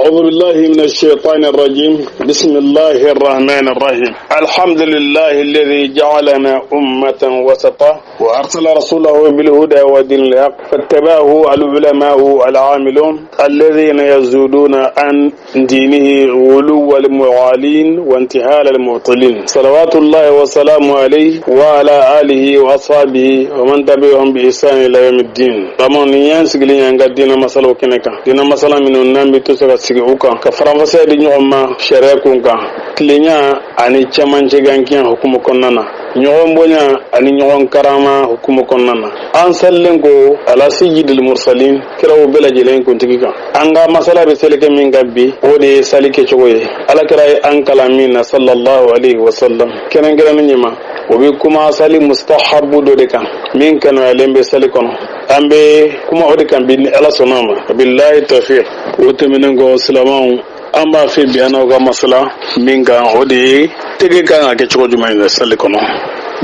أعوذ بالله من الشيطان الرجيم بسم الله الرحمن الرحيم الحمد لله الذي جعلنا أمة وسطا وأرسل رسوله بالهدى ودين الحق فاتبعه العلماء العاملون الذين يزودون عن دينه غلو المعالين وانتهال المبطلين صلوات الله وسلامه عليه وعلى آله وأصحابه ومن تبعهم بإحسان إلى يوم الدين. Bamanan ni y'an sigilen y'an ka diinɛ masalaw kɛnɛ kan, diinɛ masala minnu n'an bɛ to se ka sigi u kan ka faranfasiya di ɲɔgɔn ma sariya kun kan, tilenya ani cɛmancɛ gankiya hukumu kɔnɔna na, ɲɔgɔn bonya ani ɲɔgɔn karama hukumu kɔnɔna na. An salilen ko ala sayyidil mursalin, kiraw bɛɛ lajɛlen kuntigi kan. An ka masala bɛ seli kɛ min kan bi, o de ye sali kɛcogo ye. Ala kira ye an kalan min na sallallahu alaihi wasallam, kɛrɛnkɛrɛnnen ɲɛma o bɛ kuma sali mustahabu dɔ de kan min kanuyalen bɛ sali kɔnɔ. An bɛ kuma o de kan bi ni Ala sɔnna a ma. Billahi tawfiq. O tɛmɛnen kɔ, silamɛw, an b'a fɛ bi an n'aw ka masala min kan, o de ye tɛgɛ kan ka kɛ cogo jumɛn na sali kɔnɔ.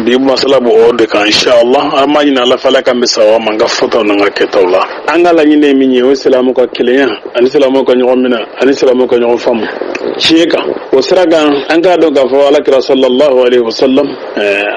Bi masala b'o o de kan inshallah. An b'a ɲini Ala fɛ, Ala k'an bɛ sababu ma an ka fɔtaw n'an ka kɛtaw la. An ka laɲini ye min ye, o ye silamɛw ka kelenya ani silamɛw ka ɲɔgɔn minɛ ani silamɛw ka ɲɔgɔn faamu tiɲɛ kan. O sira kan, an k'a dɔn k'a fɔ Ala kira sallallahu alaihi wasallam,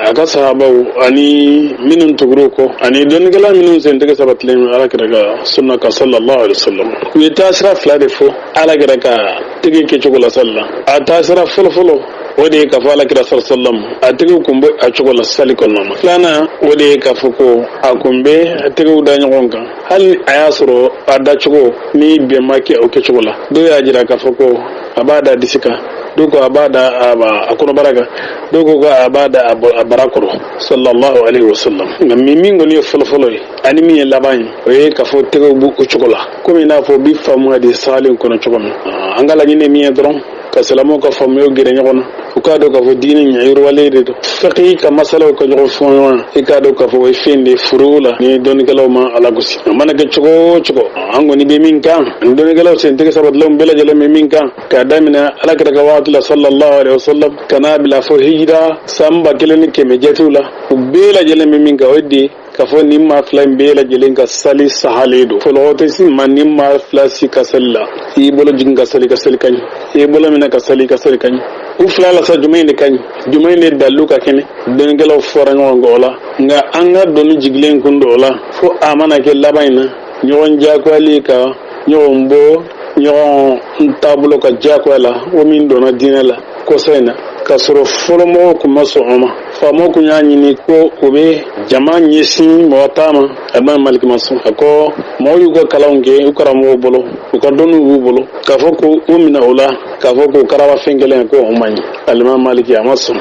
a ka sahabaw ani minnu tugur'u kɔ ani dɔnnikɛla minnu sen tɛgɛ sabatilen Ala kira ka sunna kan sallallahu alaihi wasallam, u ye taasira fila de fɔ Ala kira ka tɛgɛ kɛcogo la sali la. A taasira fɔlɔ-fɔlɔ, o de ye k'a fɔ Ala kira sallam a tɛgɛw kun bɛ a cogo la sali kɔnɔna na. Filanan, o de ye k'a fɔ ko a kun bɛ a tɛgɛw da ɲɔgɔn kan, hali ni a y'a sɔrɔ a dacogo ni bɛn ma kɛ o kɛcogo la. Dɔw y'a jira k'a fɔ ko a b'a da disi kan, dɔw ko a b'a da a kɔnɔbara kan, dɔw ko ko a b'a da a bara kɔrɔ sallallahu alaihi wasallam. Nka min kɔni ye fɔlɔfɔlɔ ye ani min ye laban ye, o ye k'a fɔ tɛgɛw b'u o cogo la, komi i n'a fɔ bi faamuya de salen kɔnɔ cogo min. An ka laɲini ye min ye dɔrɔn, ka silamɛw ka faamuyaw gɛrɛ ɲɔgɔn na, u k'a dɔn k'a fɔ diinɛ ɲɛ yiriwalen de don. Fiqh ka masalaw ka ɲɔgɔn fɔ ɲɔgɔn na, i k'a dɔn k'a fɔ o ye fɛn de furu la ni dɔnnikɛlaw ma ala gosi. A mana kɛ cogo o cogo, an kɔni bɛ min kan ani dɔnnikɛlaw sentɛgɛ sabatilenw bɛɛ lajɛlen bɛ min kan, k'a daminɛ Ala kira ka waati la sallallahu alaihi wasallam ka n'a bila fo hijira san 1100 jatew la, u bɛɛ lajɛlen bɛ min kan, o ye de k'a fɔ nin maa fila in bɛɛ lajɛlen ka sali sahalen don. Fɔlɔgɔ tɛ si ma nin maa fila si ka sali la. I y'i bolo jigin ka sali, ka sali ka ɲi. I y'i bolo minɛ ka sali, ka sali ka ɲi. U fila la sa, jumɛn de ka ɲi, jumɛn de dalilu ka kɛnɛ? Dɔnnikɛlaw fɔra ɲɔgɔn kɔ o la. Nka an ka dɔnni jigilen kun don o la, fo a mana kɛ laban in na ɲɔgɔn diyagoyali ka ɲɔgɔn bɔ ɲɔgɔn taabolo ka diyagoya la, o min donna diinɛ la kɔsa in na, k'a sɔrɔ fɔlɔmɔgɔw kun ma sɔn o ma. Faamaw kun y'a ɲini ko u bɛ jama ɲɛsin mɔgɔ ta ma. Alimami Maliki ma sɔn. A ko mɔgɔw y'u ka kalanw kɛ u karamɔgɔw bolo, u ka dɔnniw b'u bolo, k'a fɔ ko u minɛ o la, k'a fɔ k'o karaba fɛn kelen ko o man ɲi. Alimami Maliki a ma sɔn.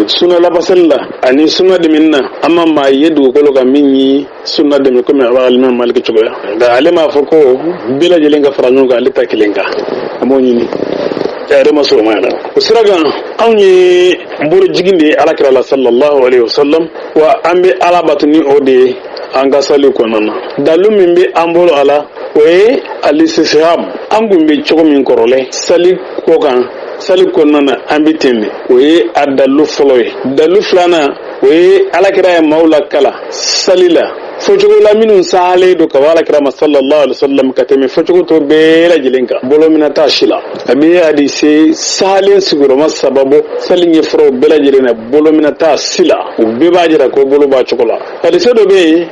Suna labasali la ani suna dɛmɛni na, an ma maa ye dugukolo kan min ye suna dɛmɛ komi a b'a alimami Maliki cogoya. Nka ale m'a fɔ ko bɛɛ lajɛlen ka fara ɲɔgɔn kan ale ta kelen kan, a m'o ɲini, a yɛrɛ ma sɔrɔ ma yɛrɛ. O sira kan, anw ye bolojigin de ye Ala kira la sallallahu alaihi wasallam, wa an bɛ Ala bato ni o de ye an ka sali kɔnɔna na. Dalu min bɛ an bolo a la, o ye alisihab. An kun bɛ cogo min kɔrɔlen sali ko kan, sali kɔnɔna na, an bɛ ten de. O ye a dalu fɔlɔ ye. Dalu filanan, o ye Ala kira ye maaw la kala sali la fɔcogo la minnu salen don ka bɔ Ala kira ma sallallahu alaihi wasallam ka tɛmɛ fɔcogo tɔ bɛɛ lajɛlen kan. Bolo mina t'a si la. A bɛ hadise salen sigiyɔrɔma saba bɔ sali ɲɛfɔraw bɛɛ lajɛlen na, bolo mina t'a si la. U bɛɛ b'a jira ko bolo b'a cogo la. Hadise dɔ bɛ yen,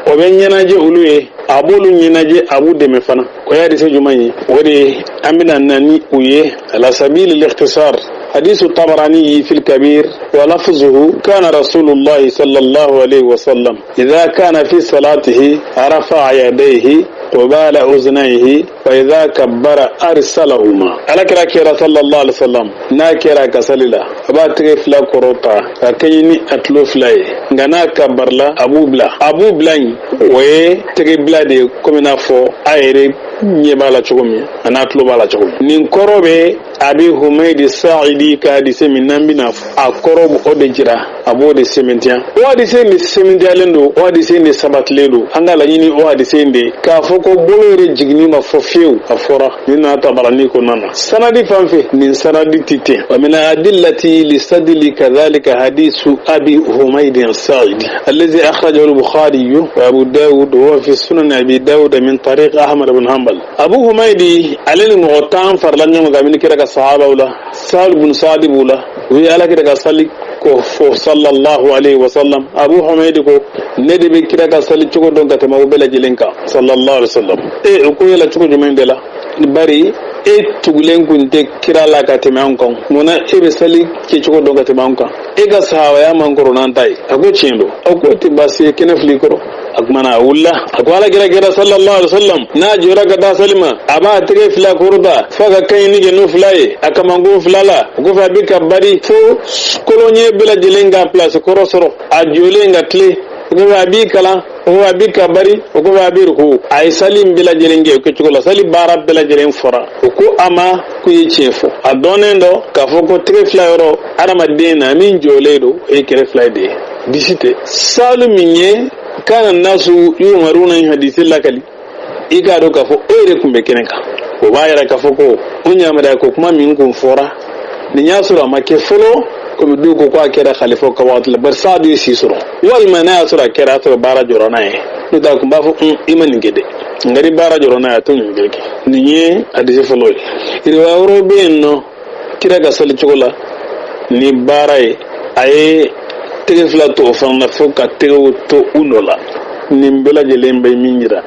o bɛ ɲɛnajɛ olu ye, a b'olu ɲɛnajɛ, a b'u dɛmɛ fana. O ye hadise jumɛn ye? O de ye an bɛna na ni u ye ala sabili al-ikhtisar. حديث الطبراني في الكبير، ولفظه: كان رسول الله صلى الله عليه وسلم إذا كان في صلاته رفع يديه قبال أذنيه، وإذا كبر أرسلهما. Ala kira kɛra sallallahu alaihi wasallam, n'a kɛra ka sali la, a b'a tɛgɛ fila kɔrɔta ka kɛɲɛ ni a tulo fila ye. Nka n'a kabarila, a b'u bila. A b'u bila in, o ye tɛgɛ bila de ye, komi n'a fɔ a yɛrɛ ɲɛ b'a la cogo min, a n'a tulo b'a la cogo min. Nin kɔrɔ bɛ Abi Humaydi Sa'idi ka hadise min n'an bɛna, a kɔrɔ o de jira, a b'o de sɛmɛntiya. O hadise in de sɛmɛntiyalen don, o hadise in de sabatilen don. An ka laɲini o hadise in de k'a fɔ. fɔ ko bolo yɛrɛ jiginni ma fɔ fiyewu, a fɔra nin n'a Tabarani kɔnɔna na. Sanadi fan fɛ, nin sanadi ti ten. Wa min adillati lisadili kadhalika hadisu Abi Humayd as-Sa'idi allazi akhrajahu al-Bukhari wa Abu Dawud wa fi sunan Abi Dawud min tariq Ahmad ibn Hanbal. Abu Humaydi ale ni mɔgɔ 10 farala ɲɔgɔn kan min kira ka sahabaw la, Sahal ibn Sa'd b'u la, u ye Ala kira ka sali ko fɔ sallallahu alaihi wa sallam. Abu Humaydi ko ne de bɛ kira ka sali cogo dɔn ka tɛmɛ aw bɛɛ lajɛlen kan sallallahu alaihi wa sallam. E o ko yala cogo jumɛn de la? Bari e tugulen kun tɛ kira la ka tɛmɛ anw kan, munna e bɛ sali kɛcogo dɔn ka tɛmɛ anw kan? E ka sahabaya man kɔrɔ n'an ta ye. A ko tiɲɛ don. Aw ko tɛ baasi ye, kɛnɛ fili kɔrɔ. A kumana a wulila, a ko Ala kira kɛra sallallahu alaihi wasallam n'a jɔra ka taa sali ma, a b'a tɛgɛ fila kɔrɔta f'a ka kaɲini kɛ n'o fila ye a kamankun fila la. O kɔfɛ a bɛ ka bari fo koloɲɛ bɛɛ lajɛlen ka pilasi kɔrɔ sɔrɔ, a jɔlen ka tile. O kɔfɛ a b'i kalan, o kɔfɛ a b'i ka bari, o kɔfɛ a b'i ruku. A ye sali in bɛɛ lajɛlen kɛ o kɛcogo la, sali baara bɛɛ lajɛlen fɔra. O ko a ma ko ye tiɲɛ fɔ. A dɔnnen dɔ k'a fɔ ko tɛgɛ fila yɔrɔ adamaden na min jɔlen don, o ye kɛrɛ fila de ye, disi tɛ. Salu min ye kana nasu yumaruna in hadisi lakali, i k'a dɔn k'a fɔ e yɛrɛ tun bɛ kɛnɛ kan, o b'a yira k'a fɔ ko o ɲamariya ko kuma min kun fɔra nin y'a sɔrɔ a ma kɛ fɔlɔ, komi dɔw ko k'a kɛra khalifaw ka waati la, bari Saadu ye si sɔrɔ, walima n'a y'a sɔrɔ a kɛra a sɔrɔ baara jɔra n'a ye, n'o tɛ a tun b'a fɔ i ma nin kɛ dɛ, nka ni baara jɔra n'a ye a t'o ɲininkali kɛ. Nin ye hadisi fɔlɔ ye. Riwaya wɛrɛw bɛ yen nɔ kira ka sali cogo la ni baara ye, a ye tɛgɛ fila to o fana na fo ka tɛgɛw to u nɔ la. Nin bɛɛ lajɛlen bɛ min jira,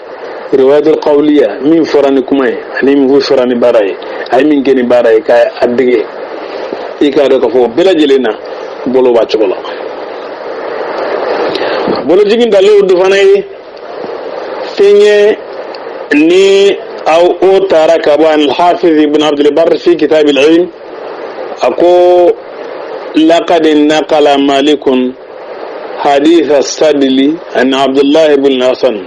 riwayatul qawliya min fɔra ni kuma ye ani min fɔra ni baara ye, a ye min kɛ ni baara ye k'a dege, i k'a dɔn k'a fɔ bɛɛ lajɛlen na bolo b'a cogo la. Bolojigin dalilu dɔ fana ye fɛn ye ni aw o taara ka bɔ an al-Hafiz ibn Abdul Barr fi kitab al-ilm, a ko laqad naqala Malikun hadith as-Sadli an Abdullah ibn Hasan,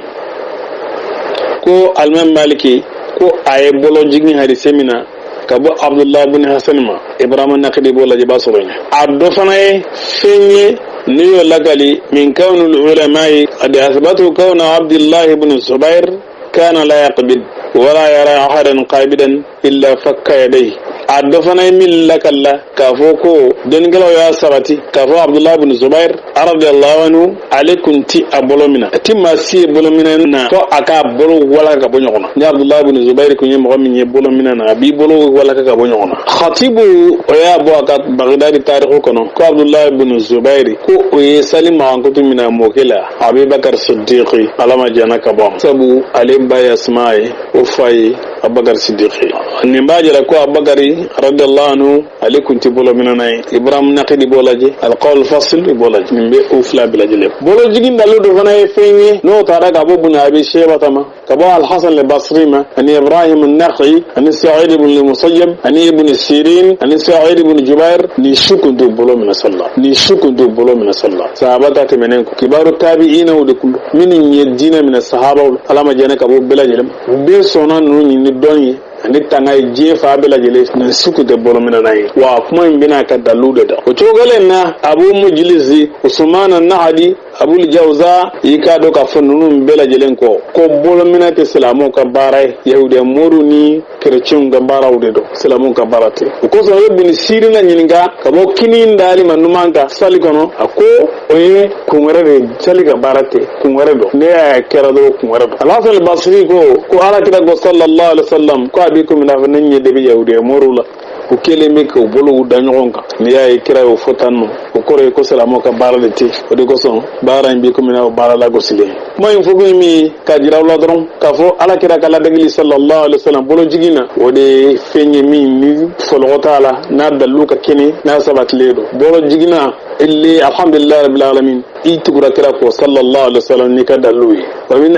ko alimami Maliki ko a ye bolojigin hadise min na ka bɔ Abdullah ibn Hasan ma, Ibrahima Nakidi b'o lajɛ, b'a sɔrɔ yen. A dɔ fana ye fɛn ye n'i y'o lakali min kawnu ulama'i qad athbatu kawna Abdullah ibn Zubair kana la yaqbid wala yara ahadan qabidan illa fakka yadayhi. A dɔ fana ye min lakalla k'a fɔ ko dɔnnikɛlaw y'a sabati k'a fɔ Abdullah ibn Zubair radiyallahu anhu ale kun ti a bolo minɛ, a ti maa si ye bolo minɛ na fo a k'a bolo walaka ka bɔ ɲɔgɔn na. Ni Abdullah ibn Zubair kun ye mɔgɔ min ye bolo minɛ na, a b'i bolo walaka ka bɔ ɲɔgɔn na. Khatibu o y'a bɔ a ka Bagdadi tariku kɔnɔ ko Abdullah ibn Zubair ko o ye sali makankutu minɛ mɔkɛ la Abubakar Siddiqi, Ala ma jɛnna ka bɔ, sabu ale ba ye Asma ye, o fa ye Abubakar Siddiqi. Nin b'a jira ko Abubakari radiyallahu anhu ale kun ti bolo minɛ ye. Ibrahim Naqidi b'o lajɛ, alqawl fasl b'o lajɛ, nin bɛ o fila bɛɛ lajɛlen. Bolojigin dalu dɔ fana ye fɛn ye n'o taara ka bɔ Bun Abi Shaybata ma, ka bɔ Alhasan al-Basri ma, ani Ibrahim an-Nakhi, ani Sa'id ibn al-Musayyab, ani Ibn Sirin, ani Sa'id ibn Jubair, ni su kun t'u bolo minɛ sali la, ni su kun t'u bolo minɛ sali la. Sahaba ta tɛmɛnen kɔ, kibaru tabi'ina de kun minnu ye diinɛ minɛ sahabaw, Ala ma jɛnɛ ka bɔ bɛɛ lajɛlen ma, bɛɛ sɔnna ninnu ɲini dɔn ye ani tanga ye diɲɛ fa bɛɛ lajɛlen, nin si kun tɛ bolo minɛ n'a ye. Wa kuma in bɛna ka dalu de da o cogo kelen na. Abu Mujlisi, Usman Nahadi, Abul Jawza, i k'a dɔn k'a fɔ ninnu bɛɛ lajɛlen kɔ ko bolo minɛ tɛ silamɛw ka baara ye, yahudiya moriw ni kerecɛnw ka baaraw de don, silamɛw ka baara tɛ. O kosɔn o ye Bin Sirina ɲininka ka bɔ kini dali ma numan kan sali kɔnɔ, a ko o ye kun wɛrɛ de, sali ka baara tɛ, kun wɛrɛ don, ne y'a kɛra dɔrɔn kun wɛrɛ don. Alhasan al-Basri ko Ala kira ko sallallahu alaihi wasallam ko a b'i komi n'a fɔ ne ɲɛ de bɛ yahudiya moriw la, u kɛlen bɛ k'u bolow da ɲɔgɔn kan. N'i y'a ye kira y'o fɔ tan nɔ, o kɔrɔ ye ko silamɛw ka baara de tɛ. O de kosɔn baara in b'i komi n'a fɔ baara lagosilen. Kuma in fɔ kun ye min ye k'a jira aw la dɔrɔn k'a fɔ Ala kira ka ladegeli sallallahu alaihi wasallam bolojigin na, o de ye fɛn ye min ni fɔlɔgɔ t'a la, n'a dalilu ka kɛnɛ, n'a sabatilen don. Bolojiginna illi alhamdulillahi rabbil alamin, i tugura kira kɔ sallallahu alaihi wasallam n'i ka dalilu ye. Wa min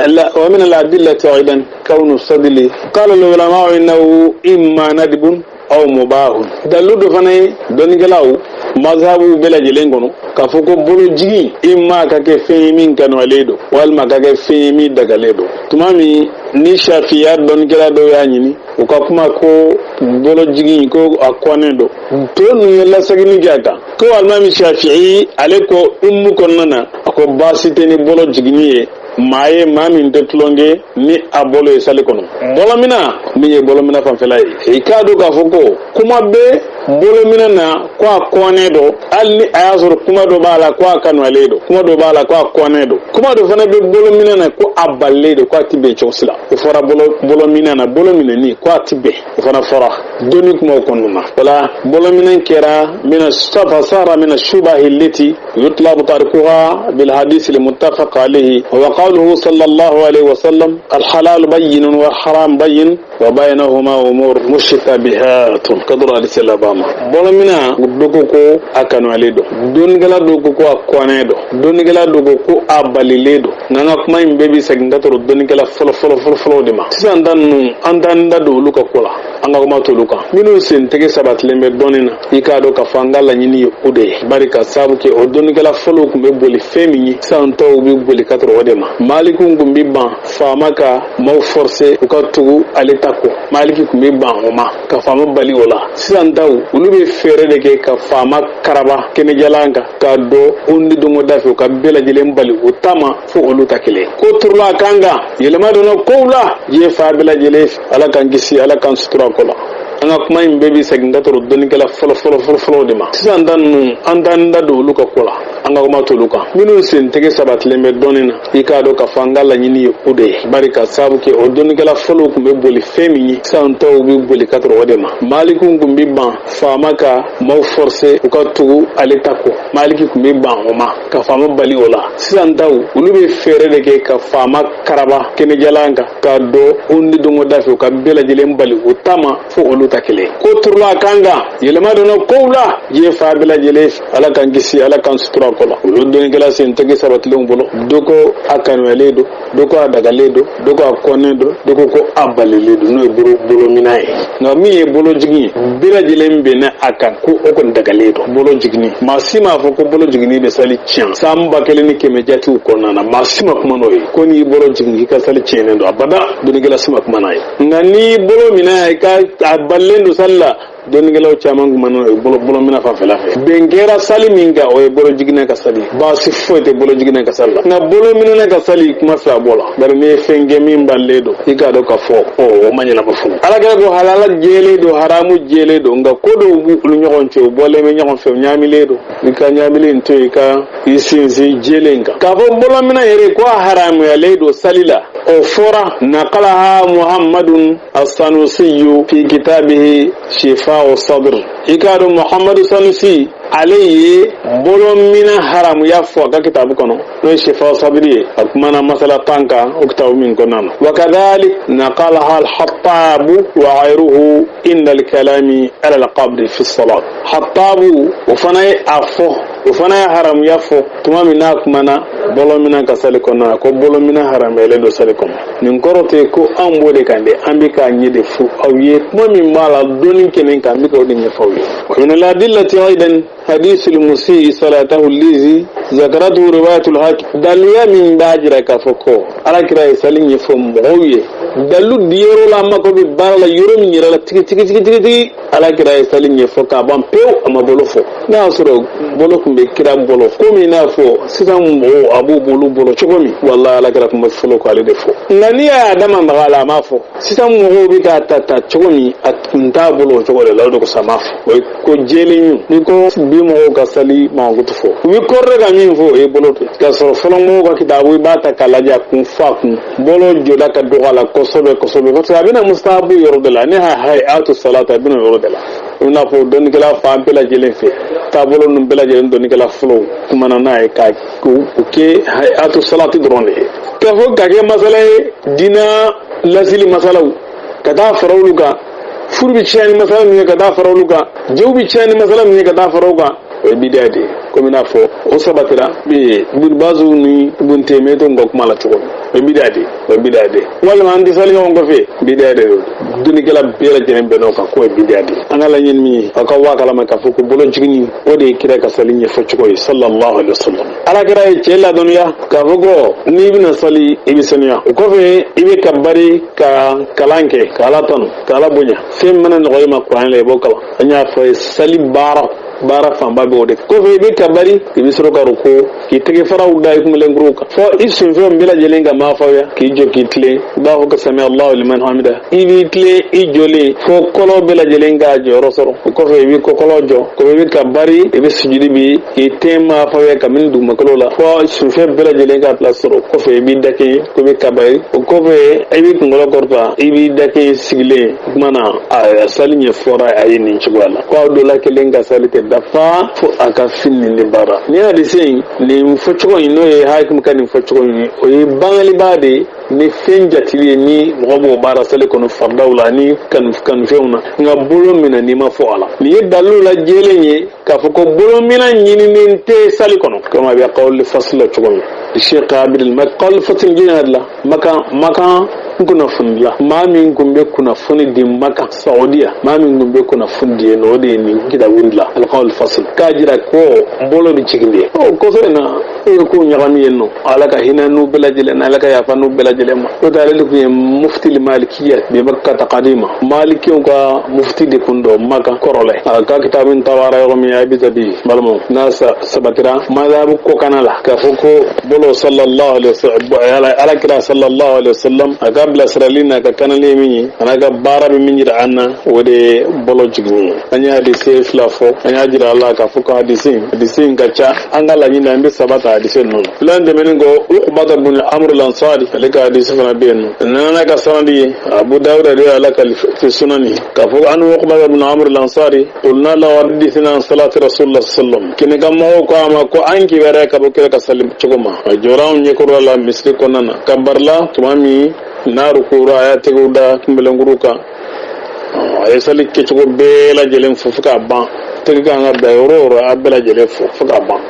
al-adillati aidan kawnu sadli qala al-ulama innahu imma nadbun aw mubahun. Dalilu dɔ fana ye dɔnnikɛlaw mazhabu bɛɛ lajɛlen kɔnɔ k'a fɔ ko bolojigin imma ka kɛ fɛn ye min kanuyalen don, walima ka kɛ fɛn ye min dagalen don. Tuma min ni shafiya dɔnnikɛla dɔw y'a ɲini u ka kuma ko bolojigin ko a kɔnnen don, to ninnu ye laseginni kɛ a kan ko alimami Shafi'i ale ko ummu kɔnɔna na, a ko baasi tɛ ni bolo jiginni ye. Maa ye maa min tɛ tulonkɛ ni a bolo ye sali kɔnɔ. Bɔlɔmina min ye bɔlɔmina fanfɛla ye, i k'a dɔn k'a fɔ ko kuma bɛ bolomina na ko a kɔnnen don, hali ni a y'a sɔrɔ kuma dɔ b'a la ko a kanuyalen don, kuma dɔ b'a la ko a kɔnnen don, kuma dɔ fana bɛ bolomina na ko a balilen don, ko a ti bɛn cogo si la. O fɔra bolomina na, bolo minɛni ko a ti bɛn, o fana fɔra dɔnni kumaw kɔnɔna na. Wala bolominɛ kɛra mina fasara mina shubahi leti yutlabu tarkuha bil hadisi al muttafaq alayhi wa qawluhu sallallahu alayhi wa sallam al halal bayyin wa haram bayyin wa baynahuma umur mushtabihatun kadura hadisi laban ma. Bolomina dɔ ko ko a kanuyalen don, dɔnnikɛla dɔ ko ko a kɔnnen don, dɔnnikɛla dɔ ko ko a balilen don. Nka an ka kuma in bɛɛ bɛ segin ka tɔrɔ dɔnnikɛla fɔlɔ fɔlɔ fɔlɔ fɔlɔ de ma. Sisan ta ninnu, an t'an da don olu ka ko la, an ka kuma t'olu kan. Minnu sen tɛgɛ sabatilen bɛ dɔnni na, i k'a dɔn k'a fɔ an ka laɲini ye o de ye. Bari ka sababu kɛ o dɔnnikɛla fɔlɔw tun bɛ boli fɛn min ye, sisan tɔw bɛ boli ka tɔrɔ o de ma. Malikiw tun bɛ ban faama ka maaw forcer u ka tugu ale ta kɔ, Maliki tun bɛ ban o ma ka faama bali o la. Sisan taw, olu bɛ fɛɛrɛ de kɛ ka faama karaba kɛnɛjalan kan k'a dɔn o ni dɔnko da fɛ, u ka bɛɛ lajɛlen bali o ta ma fo olu ta kelen. Ko turula a kan kan, yɛlɛma donna kow la diɲɛ fan bɛɛ lajɛlen. Ala k'an kisi, Ala k'an sutura ko la. An ka kuma in bɛɛ bɛ segin ka tɔrɔ dɔnnikɛla fɔlɔ fɔlɔ fɔlɔ fɔlɔ de ma. Sisan ta ninnu, an t'an da don olu ka ko la, an ka kuma t'olu kan. Minnu sen tɛgɛ sabatilen bɛ dɔnni na, i k'a dɔn k'a fɔ an ka laɲini ye o de ye. Bari ka sababu kɛ o dɔnnikɛla fɔlɔw tun bɛ boli fɛn min ye, sisan tɔw bɛ boli ka tɔrɔ o de ma. Malikiw tun bɛ ban faama ka maaw forcer u ka tugu ale ta kɔ, Maliki tun bɛ ban o ma ka faama bali o la. Sisan taw, olu bɛ fɛɛrɛ de kɛ ka faama karaba kɛnɛjalan kan k'a dɔn o ni dɔnko da fɛ, u ka bɛɛ lajɛlen bali o ta ma fo olu ta kelen. Ko turula a kan kan, yɛlɛma donna kow la diɲɛ fan bɛɛ lajɛlen. Ala k'an kisi, Ala k'an sutura ko la. Olu dɔnnikɛla sen tɛgɛ sabatilenw bolo, dɔ ko a kanuyalen don, dɔ ko a dagalen don, dɔ ko a kɔnnen don, dɔ ko ko a balilen don, n'o ye bolomina ye. Nka min ye bolo jigin ye, bɛɛ lajɛlen bɛnna a kan ko o kɔni dagalen don. Bolo jiginni, maa si m'a fɔ ko bolo jiginni bɛ sali tiɲɛ. San 1100 jatew kɔnɔna na, maa si ma kuma n'o ye ko n'i bolo jigin k'i ka sali tiɲɛnen don, abada, dɔnnikɛla si ma kuma n'a ye. Nka n'i bolo minɛ i ka a balilen don sali la, dɔnnikɛlaw caman kuma n'o ye bolo minɛ fanfɛla fɛ. Bɛn kɛra sali min kan, o ye bolo jiginɛ ka sali, baasi foyi tɛ bolo jiginɛ ka sali la. Nka bolo minɛ ka sali, kuma fila bɔ la. Bari n'i ye fɛn kɛ min balilen don, i k'a dɔn k'a fɔ o ma ɲɛnabɔ fɔlɔ. Ala kɛra ko halala jɛlen don, haramu jɛlen don, nka ko dɔw b'u olu ɲɔgɔn cɛ, u bɔlen bɛ ɲɔgɔn fɛ, u ɲaamilen don. I ka ɲaamilen to i ka i sinsin jɛlen kan. K'a fɔ bolominɛ yɛrɛ ko a haramuyalen don sali la, o fɔra naqalaha Muhammadun as-Sanusiyu fi kitabihi Shifa'u Sadr. I k'a dɔn Muhammadu Sanusi, ale ye bolomina haramuya fɔ a ka kitabu kɔnɔ, n'o ye Shifa'u Sadri ye. A kumana masala 10 kan o kitabu min kɔnɔna na. Wa kadhalik naqalaha al-Hattabu wa ghayruhu inda al-kalami ala al-qabri fi salat. Hattabu, o fana ye a fɔ, o fana ye haramuya fɔ tuma min n'a kumana bolomina ka sali kɔnɔna na, ko bolomina haramuyalen don sali kɔnɔ. Nin kɔrɔ tɛ ko an b'o de kan dɛ, an bɛ k'a ɲɛ de fo aw ye. Kuma min b'a la dɔnni kɛnɛ kan, an bɛ k'o de ɲɛfɔ aw ye. Wa min al-adillati aidan hadisul musii salatahu lizi zakaratu riwayatul hakim. Daluya min b'a jira k'a fɔ ko Ala kira ye sali ɲɛfɔ mɔgɔw ye, dalu di yɔrɔ la, a mako bɛ baara la yɔrɔ min yɛrɛ la tigi tigi tigi tigi tigi, Ala kira ye sali ɲɛfɔ k'a ban pewu, a ma bolo fɔ. N'a y'a sɔrɔ bolo tun bɛ kira bolo komi i n'a fɔ sisan mɔgɔw a b'u bolo bolo cogo min, walahi Ala kira tun bɛ fɔlɔ k'ale de fɔ. Nka n'i y'a dama maga a la, a m'a fɔ. Sisan mɔgɔw bɛ k'a ta ta cogo min, a tun t'a bolo o cogo de la, o de kosɔn a m'a fɔ. O ye ko jɛlen ye. N'i ko bi mɔgɔw ka sali mankutu fɔ, u bɛ kɔrɔ ka min fɔ, o ye bolo de. K'a sɔrɔ fɔlɔ mɔgɔw ka kitabu, i b'a ta k'a lajɛ, a kun fɔ a kun bolo jɔda ka dɔgɔ a la kosɛbɛ kosɛbɛ, parce que a bɛna mustahabu yɔrɔ de la, ni hayatu salata a bɛna yɔrɔ de la. I n'a fɔ dɔnnikɛla fan bɛɛ lajɛlen fɛ, taabolo ninnu bɛɛ lajɛlen, dɔnnikɛla fɔlɔw kumana n'a ye ka o kɛ hayatu salati dɔrɔn de ye, k'a fɔ ka kɛ masala ye, diinɛ lasili masalaw ka taa fara olu kan, furu bɛ tiɲɛ ni masala min ye ka taa fara olu kan, jɛw bɛ tiɲɛ ni masala min ye ka taa fara o kan, o ye bidiya de ye. Komi n'a fɔ o sabatira Ibn Bazu ni Ibn Taymiyyah ka kuma la cogo min, o ye bidiya de ye, o ye bidiya de ye. Walima an tɛ sali ɲɔgɔn kɔfɛ, bidiya de don. Dɔnnikɛla bɛɛ lajɛlen bɛnn'o kan k'o ye bidiya de ye. An ka laɲini min ye, aw ka waa kalama k'a fɔ ko bolo jiginni, o de ye kira ka sali ɲɛfɔ cogo ye, sallallahu alaihi wasallam. Ala kira ye cɛ ladɔnniya k'a fɔ ko n'i bɛna sali, i bɛ sanuya, o kɔfɛ i bɛ ka bari ka kalan kɛ, ka Ala tanu, ka Ala bonya. Fɛn mana nɔgɔ i ma kuranɛ la, i b'o kalan. An y'a fɔ ye, sali baara fanba bɛ o de kɔfɛ. I bɛ ka kabari, i bɛ sɔrɔ ka ruku, k'i tɛgɛ faraw da i kunbelenkuru kan fo i senfɛnw bɛɛ lajɛlen ka maafaya, k'i jɔ k'i tilen, i b'a fɔ ko sami Allahu liman hamida. I b'i tilen i jɔlen fo kɔlɔ bɛɛ lajɛlen k'a jɔyɔrɔ sɔrɔ. O kɔfɛ i b'i kɔkɔlɔ jɔ, kɔfɛ i bɛ kabari, i bɛ sujudi bi, k'i ten maafaya kabini dugumakolo la fo senfɛn bɛɛ lajɛlen ka place sɔrɔ. Kɔfɛ i b'i dakɛɲɛ ko i bɛ kabari. O kɔfɛ i b'i kunkolo kɔrɔta, i b'i dakɛɲɛ sigilen. O tuma na a sali ɲɛfɔra a ye nin cogoya la, ko aw dɔ la kelen ka sali tɛ dafa fo a ka fini nin de baara. Nin hadisi in, nin fɔcogo in, n'o ye hakimu ka nin fɔcogo in ye, o ye bangaliba de ye ni fɛn jatili ye ni mɔgɔ b'o baara sali kɔnɔ faridaw la ni kanufɛnw na. Nka bolo minɛ n'i ma fɔ a la, nin ye dalilu la jɛlen ye k'a fɔ ko bolo minɛ ɲininen tɛ sali kɔnɔ, komi a bɛ qawli fasl la cogo min. Sheikh Abdul Mak qawli fasl jɛnɛ la makan makan kunnafoni la, maa min kun bɛ kunnafoni di Makan Saudiya, maa min kun bɛ kunnafoni di yen nɔ, o de ye nin kitabu in dilan, alqawl fasl, k'a jira ko bolo bɛ jigin de. Ɔ kɔfɛ in na, e ye ko ɲagami yen nɔ. Ala ka hinɛ n'u bɛɛ lajɛlen na, Ala ka yafa n'u bɛɛ lajɛlen ma. O tɛ, ale de kun ye mufti malikiya bi Makka qadima, malikiw ka mufti de kun don Makan kɔrɔlɛ. A ka kitabu in tabara yɔrɔ min, a bɛ tabi balimaw n'a sabatira madhabu kɔkanna la k'a fɔ ko bolo sallallahu alaihi wasallam, ala kira sallallahu alaihi wasallam, a ka bilasirali n'a ka kanali ye min ye, a n'a ka baara bɛ min jira an na, o de ye bolo jigin ye. An ye hadise fila fɔ, an y'a jira a la k'a fɔ ko hadise in ka ca. An ka laɲini, an bɛ saba ta hadise ninnu na. Filan tɛmɛnen kɔ, Uqbata bun Amr al-Ansari, ale ka hadise fana bɛ yen nɔ, a nana ka sanadi ye Abu Dawuda de y'a lakali fi sunani k'a fɔ an Uqbata bun Amr al-Ansari qulna lahu hadithina an salati rasulullah sallam, kini ka mɔgɔw ko a ma ko an kibaruya ka bɔ kira ka sali cogo ma. A jɔra anw ɲɛkɔrɔ la misiri kɔnɔna na, ka barila tuma min n'a rukura, a y'a tɛgɛw da kunbelenkuru kan, a ye sali kɛcogo bɛɛ lajɛlen fo fo k'a ban. Tɛgɛ kan ka da yɔrɔ o yɔrɔ, a bɛɛ lajɛlen fo fo k'a ban.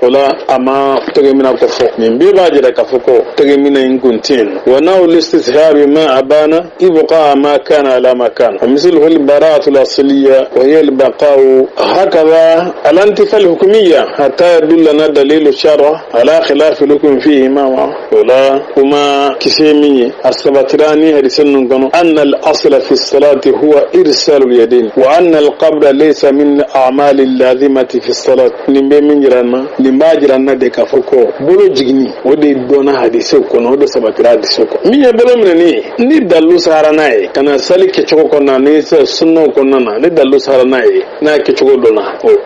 O la a ma tɛgɛ minɛ ko fɔ. Nin bɛɛ b'a jira k'a fɔ ko tɛgɛ minɛ in kun tɛ yen. Wa naw listishabi ma abana ibqa ma kana ala ma kana wa misluhu al-bara'atu al-asliya wa hiya al-baqa'u hakaza al-intifa al-hukmiyya hatta yadullana dalilu shar'a ala khilaf al-hukm fihi ma wa. O la kuma kisɛ min ye, a sabatira ni hadisi ninnu kɔnɔ, anna al-asla fi salati huwa irsalu al-yadayn wa anna al-qabda laysa min a'mali al-lazimati fi salat. Nin bɛ min jira na, nin b'a jira na de k'a fɔ ko bolo jiginni, o de dɔnna hadisew kɔnɔ, o de sabatira hadisew kɔnɔ. Min ye bolo minɛni ye, ni dalilu sahara n'a ye ka na sali kɛcogo kɔnɔna ni sunnaw kɔnɔna na, ni dalilu sahara n'a ye, n'a kɛcogo dɔnna,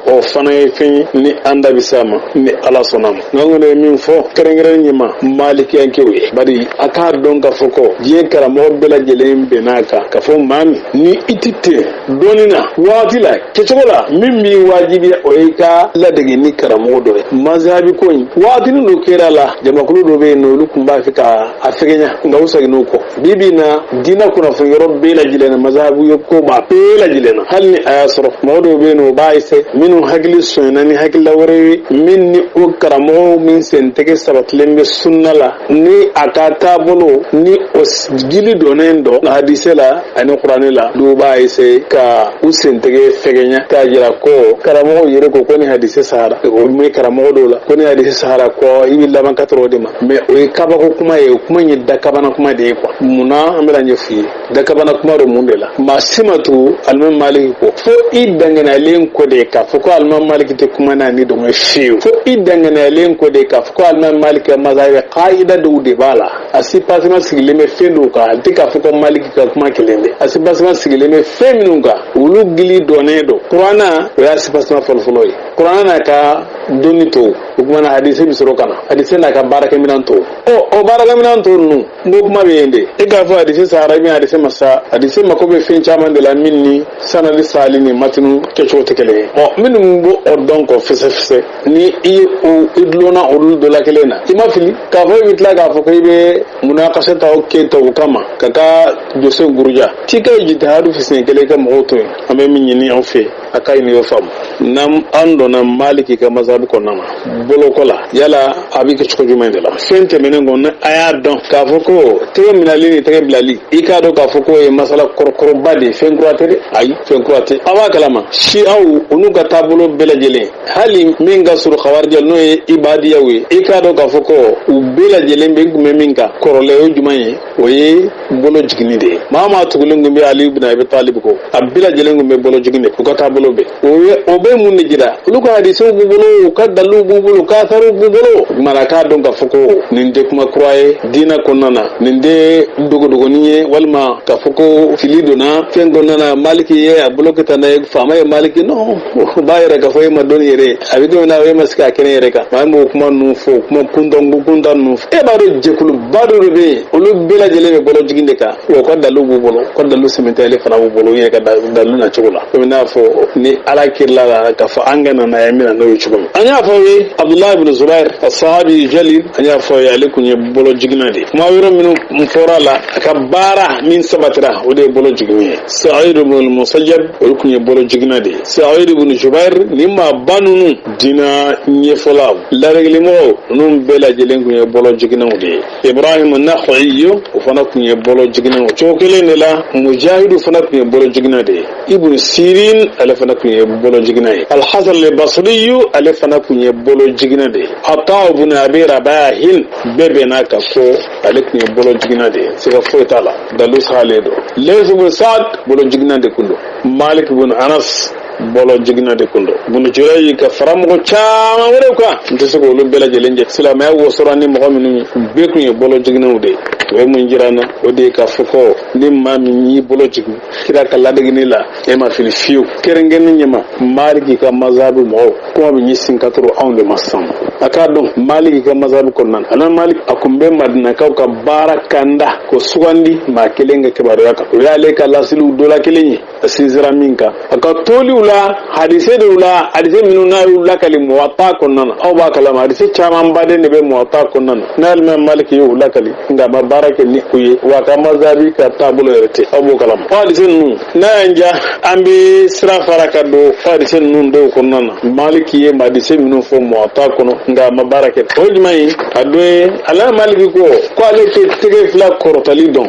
o fana ye fɛn ye ni an da bɛ se a ma ni Ala sɔnna ma. Nka n kɔni ye min fɔ kɛrɛnkɛrɛnnen ɲɛ ma malikiyankew ye, bari a k'a dɔn k'a fɔ ko diɲɛ karamɔgɔ bɛɛ lajɛlen bɛnn'a kan k'a fɔ maa min ni i ti ten dɔnni na waati la kɛcogo la, min b'i wajibiya, o y'i ka ladege ni karamɔgɔ dɔ ye. Mazhabi ko in, waatinin dɔ kɛra la, jamakulu dɔ bɛ yen nɔ, olu tun b'a fɛ ka a fɛgɛnya, nka u seginn'o kɔ. Bi bi in na, diinɛ kunnafoni yɔrɔ bɛɛ lajɛlen na, mazhabu ye ko b'a bɛɛ lajɛlen na. Hali ni a y'a sɔrɔ mɔgɔ dɔw bɛ yen nɔ, u b'a essayer, minnu hakili sonyɛna ni hakilila wɛrɛ ye, min ni o karamɔgɔw min sentɛgɛ sabatilen bɛ sunna la, ni a ka taabolo ni o gili donnen dɔ hadise la ani kuranɛ la, dɔw b'a essayer ka u sentɛgɛ fɛgɛnya k'a jira ko karamɔgɔw yɛrɛ ko ko ni hadise sahara, o bɛ karamɔgɔ dɔw la ko ni hadise sahara ko i bɛ laban ka tɔrɔ o de ma. Mais o ye kabako kuma ye, o kuma in ye dakabana kuma de ye quoi. Munna an bɛna ɲɛf'i ye dakabana kuma don mun de la? Maa si ma tugu alimami Maliki kɔ fo i danganiyalen ko de k'a fɔ ko alimami Maliki tɛ kuma n'a ni dɔngɔ fiyewu, fo i danganiyalen ko de k'a fɔ ko alimami Maliki ka mazhabi kaida dɔw de b'a la, a sipasima sigilen bɛ fɛn dɔw kan. A tɛ k'a fɔ ko Maliki ka kuma kelen dɛ, a sipasima sigilen bɛ fɛn minnu kan, olu gili dɔnnen don kuranna. O y'a sipasima fɔlɔfɔlɔ ye, kuranna n'a ka dɔnni to. O kuma na, hadise bɛ sɔrɔ ka na, hadise n'a ka baarakɛminɛn to. Ɔ o baarakɛminɛn to ninnu, n ko kuma bɛ yen de, e k'a fɔ hadise sahara bɛ hadise ma sa, hadise mako bɛ fɛn caman de la min ni sanadi sali ni matinu kɛcogo tɛ kelen ye. Ɔ minnu b'o o dɔn kɔ fɛsɛfɛsɛ, ni i ye o i dulonna olu dɔ la kelen na, i ma fili k'a fɔ i bɛ tila k'a fɔ ko i bɛ munakasa ta o kɛ ta o kama ka taa jose guruja t'i ka jitihadu fisɛn kelen ka mɔgɔw to yen. An bɛ min ɲini aw fɛ, a ka ɲi y'o faamu. N'an an donna Maliki ka mazhabu kɔnɔna na, boloko la, yala a bɛ kɛ cogo jumɛn de la? Fɛn tɛmɛnen kɔ, a y'a dɔn k'a fɔ ko tɛgɛ minɛli ni tɛgɛ bilali, i k'a dɔn k'a fɔ k'o ye masala kɔrɔkɔrɔba de ye, fɛn kura tɛ dɛ. Ayi, fɛn kura tɛ. A b'a kalama, siyaw olu ka taabolo bɛɛ lajɛlen, hali min ka surun xawarija, n'o ye ibadiyaw ye, i k'a dɔn k'a fɔ ko u bɛɛ lajɛlen bɛ kun bɛ min kan kɔrɔlen, o ye jumɛn ye? O ye bolo jiginni de ye. Maa maa tugulen kun bɛ Ali ibn Abi Talib kɔ, a bɛɛ lajɛlen kun bɛ bolo jigin de. U ka taabolo bɛ o bɛ mun de jira? Olu ka hadisew b'u bolo, u ka daliluw b'u bolo, u ka asariw b'u bolo. O tuma na, k'a dɔn k'a fɔ ko nin tɛ kuma kura ye diinɛ kɔnɔna na, nin tɛ dogodogonin ye, walima k'a fɔ ko fili donna fɛn kɔnɔna na. Maliki ye a bolo kɛ tan dɛ, faama ye Maliki non, o b'a yɛrɛ k'a fɔ e ma dɔnni yɛrɛ, a bɛ komi n'a e ma sigi a kɛnɛ yɛrɛ kan. Maa min b'o kuma ninnu fɔ, kuma kuntan kuntan ninnu fɔ, e b'a dɔn jɛkuluba dɔ de bɛ yen, olu bɛɛ lajɛlen bɛ bolo jigin de kan, wa u ka dalilu b'u bolo, u ka dalilu sɛmɛntiyalen fana b'u bolo u yɛrɛ ka dalilu na cogo la, komi n'a fɔ ni Ala kirila la k'a fɔ an ka na n'a ye, n bɛna n'o ye cogo min. An y'a fɔ aw ye, Abudulayi bin Zubair, sahabi jalil, an y'a fɔ aw ye, ale kun ye bolo jiginna de ye. Kuma yɔrɔ minnu fɔra la, a ka baara min sabatira, o de ye bolo jiginni ye. Sa'id ibn Musayyab, olu kun ye bolo jiginna de ye. Sa'id ibn Jubair, ni maaba ninnu, diina ɲɛfɔlaw, ladegelimɔgɔw, ninnu bɛɛ lajɛlen kun ye bolo jiginnaw de ye. Ibrahim Nakha'i, o fana kun ye bolo jiginna. O cogo kelen de la, Mujahidu fana kun ye bolo jiginna de ye. Ibn Sirin, ale fana kun ye bolo jiginna ye. Al-Hasan al-Basri, ale fana kun ye bolo jiginna de ye. Ata ibn Abi Rabahin, bɛɛ bɛn'a kan ko ale kun ye bolo jiginna de ye, siga foyi t'a la, dalu salen don. Layth ibn Sa'd, bolo jiginna de kun don. Malik ibn Anas, bolo jiginna de kun don. Ibn Jurayj, ka fara mɔgɔ caman wɛrɛw kan, n tɛ se k'olu bɛɛ lajɛlen jɛ. Silamɛya wosora ni mɔgɔ minnu ye, u bɛɛ kun ye bolo jiginnaw de ye. O ye mun jira an na? O de ye k'a fɔ ko ni maa min y'i bolo jigin kira ka ladegini la, e ma fili fiyewu. Kɛrɛnkɛrɛnnen ɲɛma, Maliki ka mazabu mɔgɔw, kuma bɛ ɲɛsin ka toro anw de ma sisan. A k'a dɔn, Maliki ka mazabu kɔnɔna na, ana Maliki a kun bɛ Madinakaw ka baara kanda ko sugandi maa kelen ka kibaruya kan. O y'ale ka lasiliw dɔ la kelen ye, a sinsinra min kan a ka toliw la, hadise dɔw la, hadise minnu n'a y'u lakali Muwatta kɔnɔna na. Aw b'a kalama, hadise caman baden de bɛ Muwatta kɔnɔna na, n'ale Maliki y'u lakali, nka a ma baara kɛ ni u ye, wa a ka mazabi ka taabolo yɛrɛ tɛ. Aw b'o kalama. O hadise ninnu, n'a y'an ja, an bɛ sira fara ka don o hadise ninnu dɔw kɔnɔna na. Maliki ye hadise minnu fɔ Muwatta kɔnɔ, nka a ma baara kɛ, o ye jumɛn ye? A dɔ ye, ale Maliki ko ko ale tɛ tɛgɛ fila kɔrɔtali dɔn.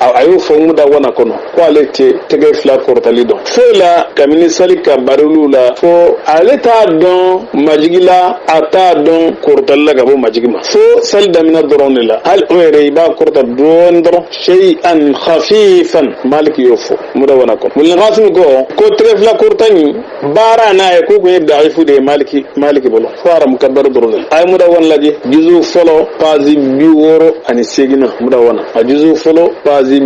A y'o fɔ Mudawana kɔnɔ ko ale tɛ tɛgɛ fila kɔrɔtali dɔn foyi la kabini sali ka bariliw la, fo ale t'a dɔn majigi la, a t'a dɔn kɔrɔtali la ka bɔ majigi ma, fo sali daminɛ dɔrɔn de la. Hali o yɛrɛ, i b'a kɔrɔta dɔɔni dɔrɔn, shay'an khafifan. Maliki y'o fɔ Mudawana kɔnɔ. Ibn Qasim ko ko tɛgɛ fila kɔrɔta nin baara n'a ye, k'o kun ye da'ifu de ye Maliki bolo, fo haram kabari dɔrɔn de la. A ye Mudawana lajɛ, juzu fɔlɔ, page 68na. Mudawana a juzu fɔlɔ, page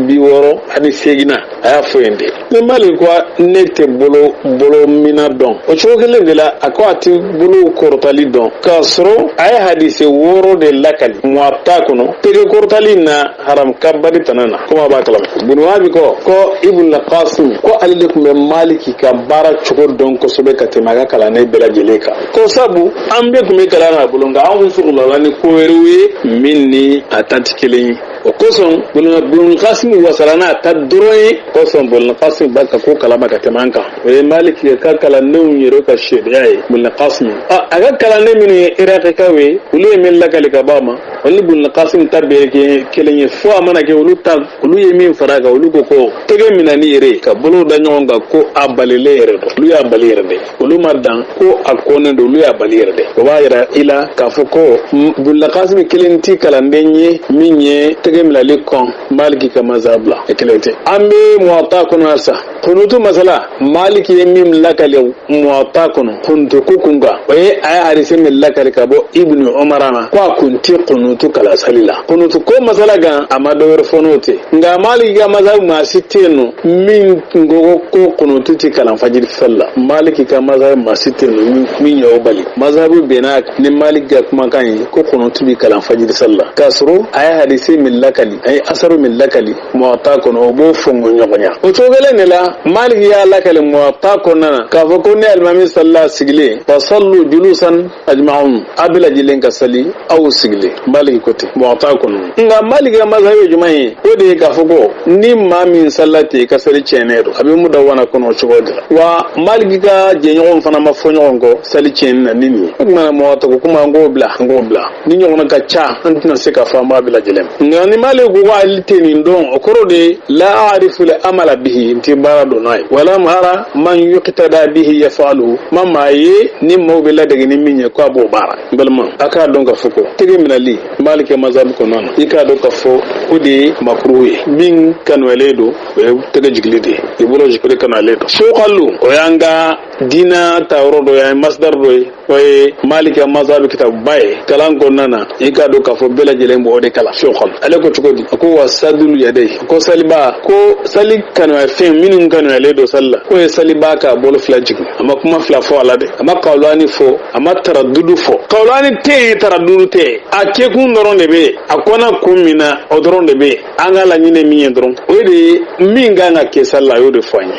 68na, a y'a fɔ yen de. Ni Maliki ko ne tɛ bolo mina dɔn, o cogo kelen de la, a ko a tɛ bolo kɔrɔtali dɔn, k'a sɔrɔ a ye hadise 6 de lakali Muwatta kɔnɔ tɛgɛ kɔrɔtali na haram kabari tana na, komi a b'a kalama. Ibn Wahabi ko ko Ibn Qasim ko ale de tun bɛ Maliki ka baara cogo dɔn kosɛbɛ ka tɛmɛ a ka kalanden bɛɛ lajɛlen kan, ko sabu an bɛɛ tun bɛ kalan n'a bolo, nka anw sɔgɔlala ni ko wɛrɛw ye min ni a ta tɛ kelen ye. O kosɔn Ibn Qasim wasara n'a ta dɔrɔn ye, kosɔn Ibn Qasim b'a ka ko kalama ka tɛmɛ an kan. O ye Maliki ka kalandenw yɛrɛ ka seereya ye. Ibn Qasim, a ka kalanden minnu ye Irakikaw ye, olu ye min lakali ka bɔ a ma, olu ni Ibn Qasim ta bɛɛ kɛ kelen ye, fo a mana kɛ olu ta, olu ye min fara a kan, olu ko ko tɛgɛ minɛni yɛrɛ ka bolo da ɲɔgɔn kan, ko a balilen yɛrɛ don. Olu y'a bali yɛrɛ de, olu ma dan ko a kɔnnen don, olu y'a bali yɛrɛ de. O b'a yira i la k'a fɔ ko Ibn Qasim kelen ti kalanden ye min ye tɛgɛ minɛli kɔn Maliki ka mazhab la, kelen tɛ. An bɛ Muwatta kɔnɔ halisa, kunutu masala, Maliki ye min lakali Muwatta kɔnɔ kunutu ko kun kan, o ye a ye hadise min lakali ka bɔ Ibnu Umar ma, ko a kun tɛ kunutu kalan sali la. Kunutu ko masala kan, a ma dɔ wɛrɛ fɔ n'o tɛ. Nka Maliki ka mazhab, maa si tɛ yen nɔ min ko ko kunutu tɛ kalan fajiri sali la. Maliki ka mazhab, maa si tɛ yen nɔ min y'o bali. Mazhabu bɛnna ni Maliki ka kumakan ye ko kunutu bɛ kalan fajiri sali la, k'a sɔrɔ a ye hadise min lakali, a ye asaru min lakali Muwatta kɔnɔ, o b'o fɔngɔ ɲɔgɔn ya. O cogo kelen de la, Maliki y'a lakali Muwatta kɔnɔna na k'a fɔ ko ni alimami salila sigilen, fasallu julusan ajma'un, a bɛɛ lajɛlen ka sali aw sigilen. Maliki ko ten Muwatta kɔnɔ. Nka Maliki ka mazhabu ye jumɛn ye? O de ye k'a fɔ ko ni maa min salila ten, i ka sali tiɲɛnen don. A bɛ Mudawana kɔnɔ o cogo de la. Wa Maliki ka jɛɲɔgɔnw fana ma fɔ ɲɔgɔn kɔ sali tiɲɛni na ni nin ye. O tuma na, Muwatta ko kuma an k'o bila, an k'o bila. Ni ɲɔgɔnna ka ca, an tɛna se k'a fɔ an b'a bɛɛ lajɛlen. Nka ni Malik ko ale tɛ nin dɔn, o kɔrɔ de la a'rifu le amala bihi, n tɛ baara dɔn n'a ye. Walam ara man yuqtada bihi yafaluhu, ma maa ye ni maaw bɛ ladege ni min ye k'a b'o baara. N balima, a k'a dɔn k'a fɔ ko tɛgɛ minɛli Malik mazhabu kɔnɔna na, i k'a dɔn k'a fɔ o de ye makruhu ye. Min kanuyalen don, o ye tɛgɛ jigili de ye, i bolo jigili kanuyalen don. Sokalu, o y'an ka diina ta yɔrɔ dɔ ye, an ye masdar dɔ ye, o ye Malik mazhabu kitabuba ye. Kalan kɔnɔna na, i k'a dɔn k'a fɔ bɛɛ lajɛlen b'o de kalan. Sokalu ale ko cogo di? A ko wa sadulu yadai, ko saliba, ko sali kanuya fɛn minnu kanuyalen don sali la, k'o ye saliba k'a bolo fila jigin. A ma kuma fila fɔ a la dɛ, a ma kawulani fɔ, a ma taradudu fɔ. Kawulani tɛ yen, taradudu tɛ yen, a kɛkun dɔrɔn de bɛ yen, a kɔnna kun min na, o dɔrɔn de bɛ yen. An ka laɲini min ye dɔrɔn, o de ye min kan ka kɛ sali la, a y'o de fɔ an ye.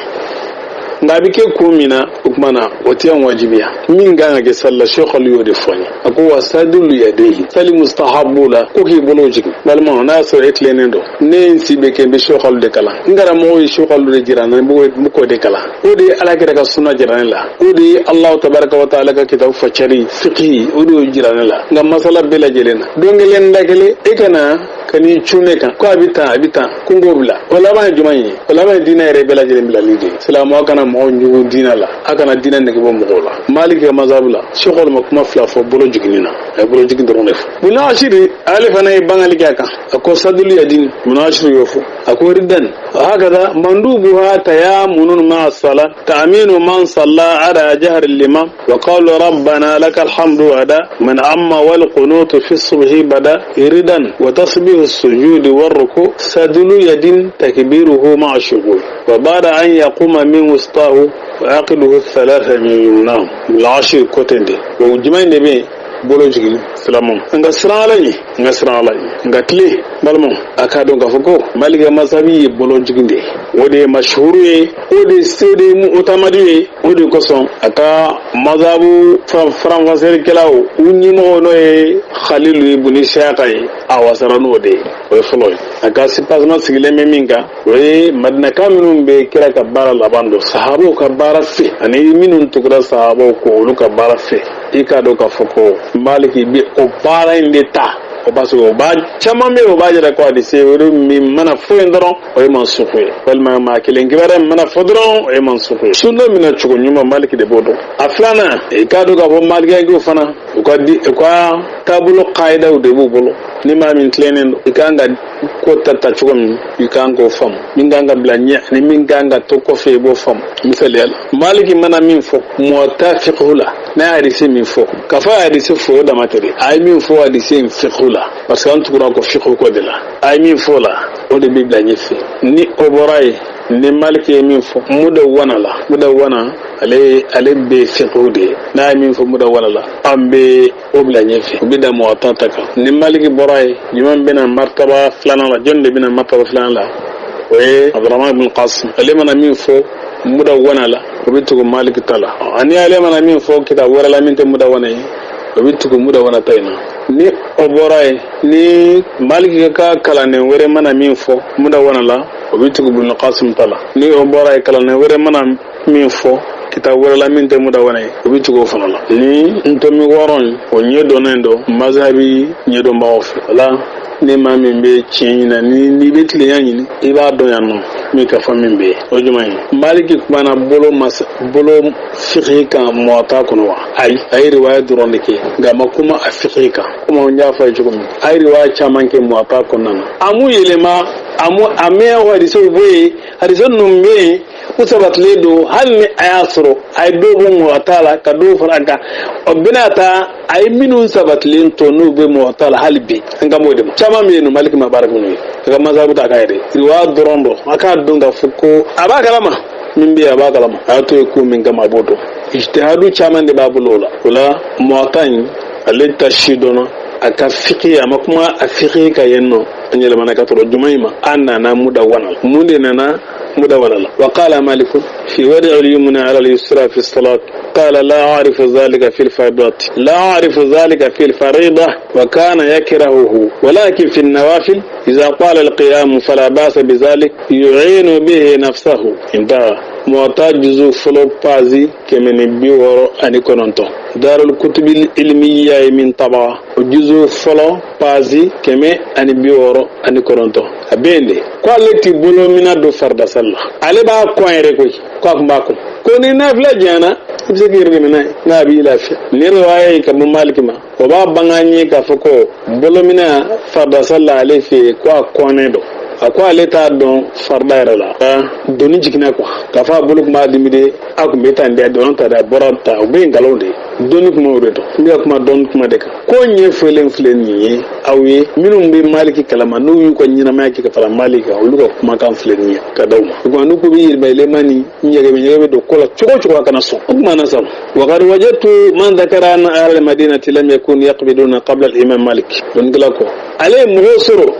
Nka a bɛ kɛ kun min na, o tuma na o tɛ an wajibiya. Min kan ka kɛ sali la, Sɛkɔli y'o de fɔ an ye. A ko wa sadulu yadehi, sali mustahabu la, ko k'i bolo jigin. Balimaw, n'a y'a sɔrɔ e tilennen don, ne ye n si bɛ kɛ n bɛ Sɛkɔli de kalan, n karamɔgɔw ye Sɛkɔli de jira n na, n b'o de kalan. O de ye Ala kɛra ka suna jira ne la, o de ye Alahu tabaraka wa taala ka kitabu fɔcɛri fiqhi, o de y'o jira ne la. Nka masala bɛɛ lajɛlen na, don kelen da kelen, e kana ka n'i cun ne kan ko a bɛ tan, a bɛ tan, ko n k'o bila. O laban ye jumɛn ye? O laban ye diinɛ yɛrɛ bɛɛ lajɛlen bilali de ye. Silamɛw kana mɔgɔw ɲugu diinɛ la, a kana diinɛ nege bɔ mɔgɔw la. Maliki ka mazhabu la, Sɛkɔli ma kuma fila fɔ bolo jiginni na, a ye bolo jigin dɔrɔn de fɔ. Munasiri ale fana ye bangali kɛ a kan, a ko sadulu yadini, Munasiri y'o fɔ. A ko ridan hakada mandubuha tayamunun ma'a sala ta'minu man salla ala jahri al-imam wa qalu rabbana lakal hamdu ada man amma wal qunutu fi subhi bada ridan wa tasbihu السجود والركوع سدل يد تكبيره مع الشغول وبعد أن يقوم من وسطاه وعقله الثلاثة من يمناه العشر كوتين دي وجمعين دي bolo jigin. Silamɛw, n ka siran Ala ɲɛ, n ka siran Ala ɲɛ, n ka tile. Balimaw, a k'a dɔn k'a fɔ ko Maliki masabi ye bolo jigin de ye, o de ye mashuhuru ye, o de se de ye mutamadu ye. O de kosɔn a ka mazabu faranfasɛrikɛlaw, u ɲɛmɔgɔ n'o ye Khalilu ibn Isiyaka ye, a wasara n'o de ye. O ye fɔlɔ ye. A ka sipasima sigilen bɛ min kan, o ye Madinaka minnu bɛ kira ka baara laban don, sahabaw ka baara fɛ, ani minnu tugura sahabaw kɔ, olu ka baara fɛ. I k'a dɔn k'a fɔ ko Maliki bɛ o baara in de ta, o b'a sɔrɔ o b'a caman bɛ yen, o b'a jira ko hadise o de min mana fɔ yen dɔrɔn, o ye mansuku ye, walima maa kelen kibaruya min mana fɔ dɔrɔn, o ye mansuku ye. Sunna minɛ cogo ɲuman, Maliki de b'o dɔn. A filanan, i k'a dɔn k'a fɔ Malikiyakɛw fana, u ka di u ka taabolo kayidaw de b'u bolo. Ni maa min tilennen don, i kan ka ko ta ta cogo min, i kan k'o faamu. Min kan ka bila ɲɛ ani min kan ka to kɔfɛ, i b'o faamu. Misaliya la, Maliki mana min fɔ Muwatta fiqhu la, n'a ye hadisi min fɔ, k'a fɔ a ye hadisi fɔ, o dama tɛ dɛ, a ye min fɔ hadisi in fiqhu la, parce que an tugura kɔ fiqhu ko de la, a ye min fɔ o la, o de bɛ bila ɲɛfɛ. Ni o bɔra yen, ni Maliki ye min fɔ Mudawana la, Mudawana ale bɛ fiqhu de ye, n'a ye min fɔ Mudawana la, an bɛ o bila ɲɛfɛ, o bɛ da Muwatta ta kan. Ni Maliki bɔra yen, jumɛn bɛna martaba filanan la? Jɔn de bɛna martaba filanan la? O ye Abdurahman ibn Qasim. Ale mana min fɔ Mudawana la, o bɛ tugu Maliki ta la. Ani ale mana min fɔ kitabu wɛrɛ la min tɛ Mudawana ye, o bɛ tugu Mudawana ta in na. Ni o bɔra yen, ni Maliki ka kalanden wɛrɛ mana min fɔ Mudawana la, o bɛ tugu Ibn Qasim ta la. Ni o bɔra yen, kalanden wɛrɛ mana min fɔ kitabu wɛrɛ la min tɛ Mudawana ye, o bɛ tugu o fana la. Ni ntomi wɔɔrɔ in, o ɲɛdɔnnen don mazhabi ɲɛdɔnbagaw fɛ. O la, ni maa min bɛ tiɲɛ ɲini, ni n'i bɛ tilenya ɲini, i b'a dɔn yan nɔ min ka fɔ min bɛ yen, o jumɛn ye? Maliki kumana bolo mas bolo fiqhi kan Muwatta kɔnɔ wa? Ayi, a ye riwaya dɔrɔn de kɛ, nka a ma kuma a fiqhi kan. Komi n y'a fɔ a ye cogo min, a ye riwaya caman kɛ Muwatta kɔnɔna na, a m'u yɛlɛma, a mu a mɛn hadisew bɔ yen. Hadise ninnu bɛ yen, u sabatilen don. Hali ni a y'a sɔrɔ a ye dɔw bɔ Muwatta la ka dɔw fara a kan, o bɛna ta a ye minnu sabatilen to, n'u bɛ Muwatta la hali bi, an ka m'o de ma. Caman bɛ yen nɔ, Maliki ma baara kɛ n'o ye, a ka masabu ta k'a yɛrɛ riwaya dɔrɔn dɔn. A k'a dɔn k'a fɔ ko a b'a kalama min bɛ yen, a b'a kalama a y'a to yen ko min kama, a b'o dɔn. Ijtihadu caman de b'a bolo o la. O la, Muwatta in, ale ta si dɔnna a ka fiqhi, a ma kuma a fiqhi ka yen nɔ. An yɛlɛmana ka tɔrɔ jumɛn in ma? An nana Mudawana la. Mun de nana Mudawana la? Wa qala Malik fi wadi al-yumna ala al-yusra fi salat, qala la a'rifu dhalika fi al-faridat, la a'rifu dhalika fi al-farida, wa kana yakrahuhu, walakin fi an-nawafil idha qala al-qiyam fala ba'sa bidhalik yu'inu bihi nafsahu. Intaha. Muwata juzu fɔlɔ pazi 169, Darul Kutubil Ilmiya ye min taba, o juzu fɔlɔ pazi 169, a bɛ yen de ko ale ti bolo mina don farida sali la, ale b'a kɔn yɛrɛ koyi, ko a tun b'a kɔn ko ni nafila janyana, i bɛ se k'i yɛrɛ dɛmɛ n'a ye, nka a b'i lafiya. Ni riwaya ye ka bɔ Maliki ma, o b'a bange an ye k'a fɔ ko bolomina farida sali la ale fɛ yen, ko a kɔnnen don. A ko ale t'a dɔn farida yɛrɛ la, doni jiginna kuwa, k'a fɔ a bolo tun b'a dimi de, a tun bɛ tan de, a donna ta de, a bɔra ta, o bɛ yen nkalon de ye. Dɔnni kuma o de dɔn, n bɛ ka kuma dɔnni kuma de kan. Ko ɲɛfɔlen filɛ nin ye aw ye, minnu bɛ Maliki kalama, n'u y'u ka ɲɛnamaya kɛ ka fara Maliki kan, olu ka kumakan filɛ nin ye ka d'aw ma. O tuma n'u ko bɛ yɛlɛma yɛlɛma ni ɲɛgɛbɛ ɲɛgɛbɛ don ko la cogo o cogo, a kana sɔn. O tuma na sa, وقد وجدت من ذكر أن أهل المدينة لم يكونوا يقبضون قبل الإمام مالك. Dɔnnikɛla ko ale ye mɔgɔw sɔrɔ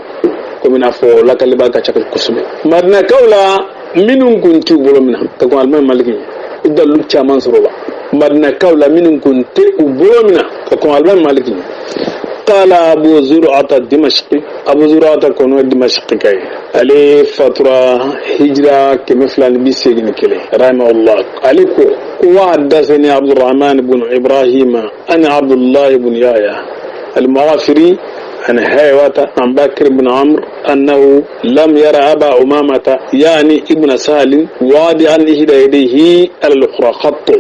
komi n'a fɔ lakaliba ka ca kosɛbɛ Madinakaw la minnu kun t'u bolo minɛ ka kɔn Alimami Maliki ɲɛ. I dalilu caman sɔrɔ la Madinakaw la minnu kun tɛ u bolo minɛ ka kɔn Alimami Maliki ɲɛ. قال أبو زرعة الدمشقي، أبو زرعة kɔnɔ Dimashqi ka ye, ale fatura hijira 281 رحمه الله. Ale ko ko وحدثني عبد الرحمن بن إبراهيم أنا عبد الله بن يحيى المغافري عن هيوة عن بكر بن عمرو أنه لم يرى أبا أمامة، يعني ابن سهل، واضعا إحدى يديه على الأخرى قط،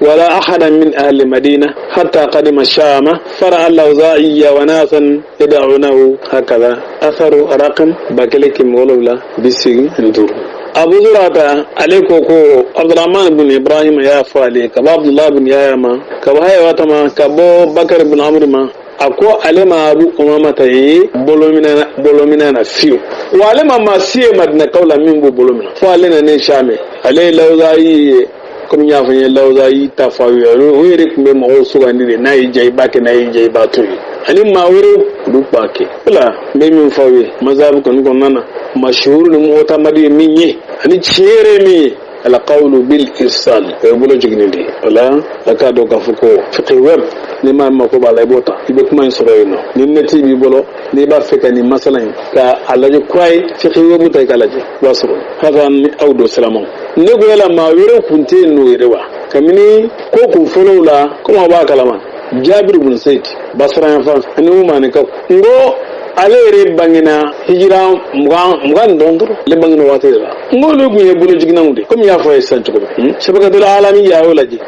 ولا أحدا من أهل المدينة، حتى قدم الشام فرأى الأوزاعي وناسا يدعونه هكذا. أثر رقم 1785. Abu Zurata ale ko ko Abdurrahman bin Ibrahim ya fɔ ale ka bɔ Abdullah bin Yahya ma, ka bɔ Hayawata ma, ka bɔ Bakar bin Amr ma, a ko ale ma Abu Umamata ye bolomina na fiyewu, wa ale ma maa si ye Madinakaw la min b'o bolo minɛ fo ale nanen Shame. Ale ye Lawuzayi ye, komi n y'a fɔ n ye Lawuzayi ta fɔ aw ye, o yɛrɛ tun bɛ mɔgɔw sugandi de, n'a y'i diya i b'a kɛ, n'a y'i diya i b'a to yen, ani maa wɛrɛw olu b'a kɛ. Wala n bɛ min fɔ aw ye mazabu kɔni kɔnɔna na, mashuhuru ni mu'tamadi ye min ye, ani tiɲɛ yɛrɛ ye min ye, القول بالإرسال, o ye bolo jiginni de ye. O la a k'a dɔn k'a fɔ ko fiqh web, ni maa mako b'a la, i b'o ta, i bɛ kuma in sɔrɔ yen nɔ. Ni neti b'i bolo, n'i b'a fɛ ka nin masala in ka a lajɛ kura ye, fiqh web ta i k'a lajɛ, i b'a sɔrɔ. Haka ni aw don silamaw, ne ko yala maa wɛrɛw kun tɛ yen n'o yɛrɛ wa? Kabini ko kun fɔlɔw la, komi aw b'a kalama, Jabir bin Said Basra yan fan ani Umanikaw, n ko ale yɛrɛ bangena hijira 20 dɔn dɔrɔn, ale bangena waati de la. N ko olu kun ye bolo jiginnaw de, komi n y'a fɔ a ye sisan cogo min, Shabakatul Alami y'a y'o lajɛ.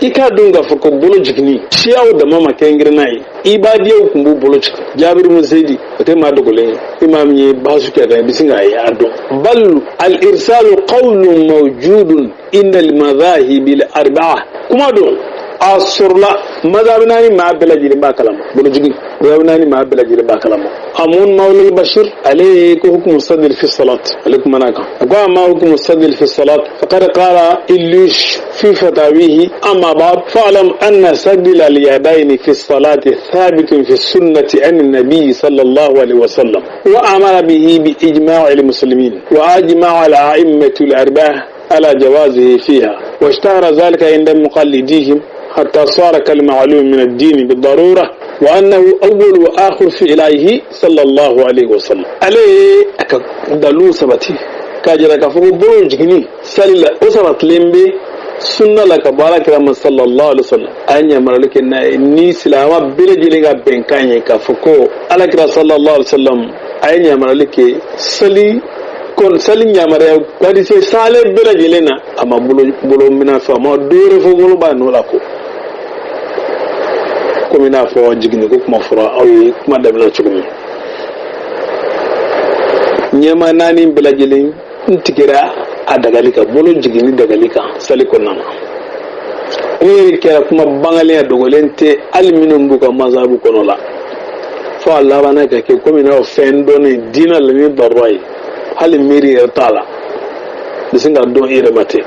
I k'a dɔn k'a fɔ ko bolo jiginni siyaw dama ma kɛrɛnkɛrɛnna ye, ibadiyaw kun b'u bolo jigin. Jabir bin Seyidi, o tɛ maa dogolen ye, i maa min ye baasu kɛ kan, i bɛ sin k'a ye a dɔn. بل الإرسال قول موجود عند المذاهب الأربعة. Kuma don a sɔrɔla mazhabi naani maa bɛɛ lajɛlen b'a kalama, bolojigin mazhabi naani maa bɛɛ lajɛlen b'a kalama. Amun Mawlal Bashir ale ko حكم السدل في الصلاة, ale kumana kan, a ko أما حكم السدل في الصلاة فقد قال إلوش في فتاويه: أما بعد، فاعلم أن سدل اليدين في الصلاة ثابت في السنة عن النبي صلى الله عليه وسلم، وأمر به بإجماع المسلمين، وأجمع الأئمة الأربعة على جوازه فيها، واشتهر ذلك عند مقلديهم حتى صار كالمعلوم من الدين بالضرورة، وأنه أول وآخر فعله صلى الله عليه وسلم. Ale aka dalu sabati k'a jira k'a fɔ ko bolo jiginni sali la, o sabatilen bɛ sunna la ka bɔ ala kira ma صلى الله عليه وسلم. A ye yamaruyali kɛ n'a ye ni silama bɛɛ lajɛlen ka bɛnkan ye k'a fɔ ko ala kira صلى الله عليه وسلم a ye yamaruyali kɛ sali kon sali yamaruya hadise sale bɛɛ lajɛlen na, a ma bolo bolo minɛ fɔ, a ma dɔ wɛrɛ fɔ bolo b'a nɔ la. Ko komi n'a fɔ jiginni ko kuma fɔra aw ye kuma daminɛ cogo min, ɲɛma naani bɛɛ lajɛlen n tigɛra a dagali kan, bolo jiginni dagali kan sali kɔnɔna na. O yɛrɛ kɛra kuma bangalen, a dogolen tɛ hali minnu b'u ka mazabu kɔnɔ la, fo a labanna ka kɛ komi n'a fɛn dɔnnen diinɛ la ni darura ye, hali miiri yɛrɛ t'a la, bɛ sin ka dɔn i yɛrɛ ma ten.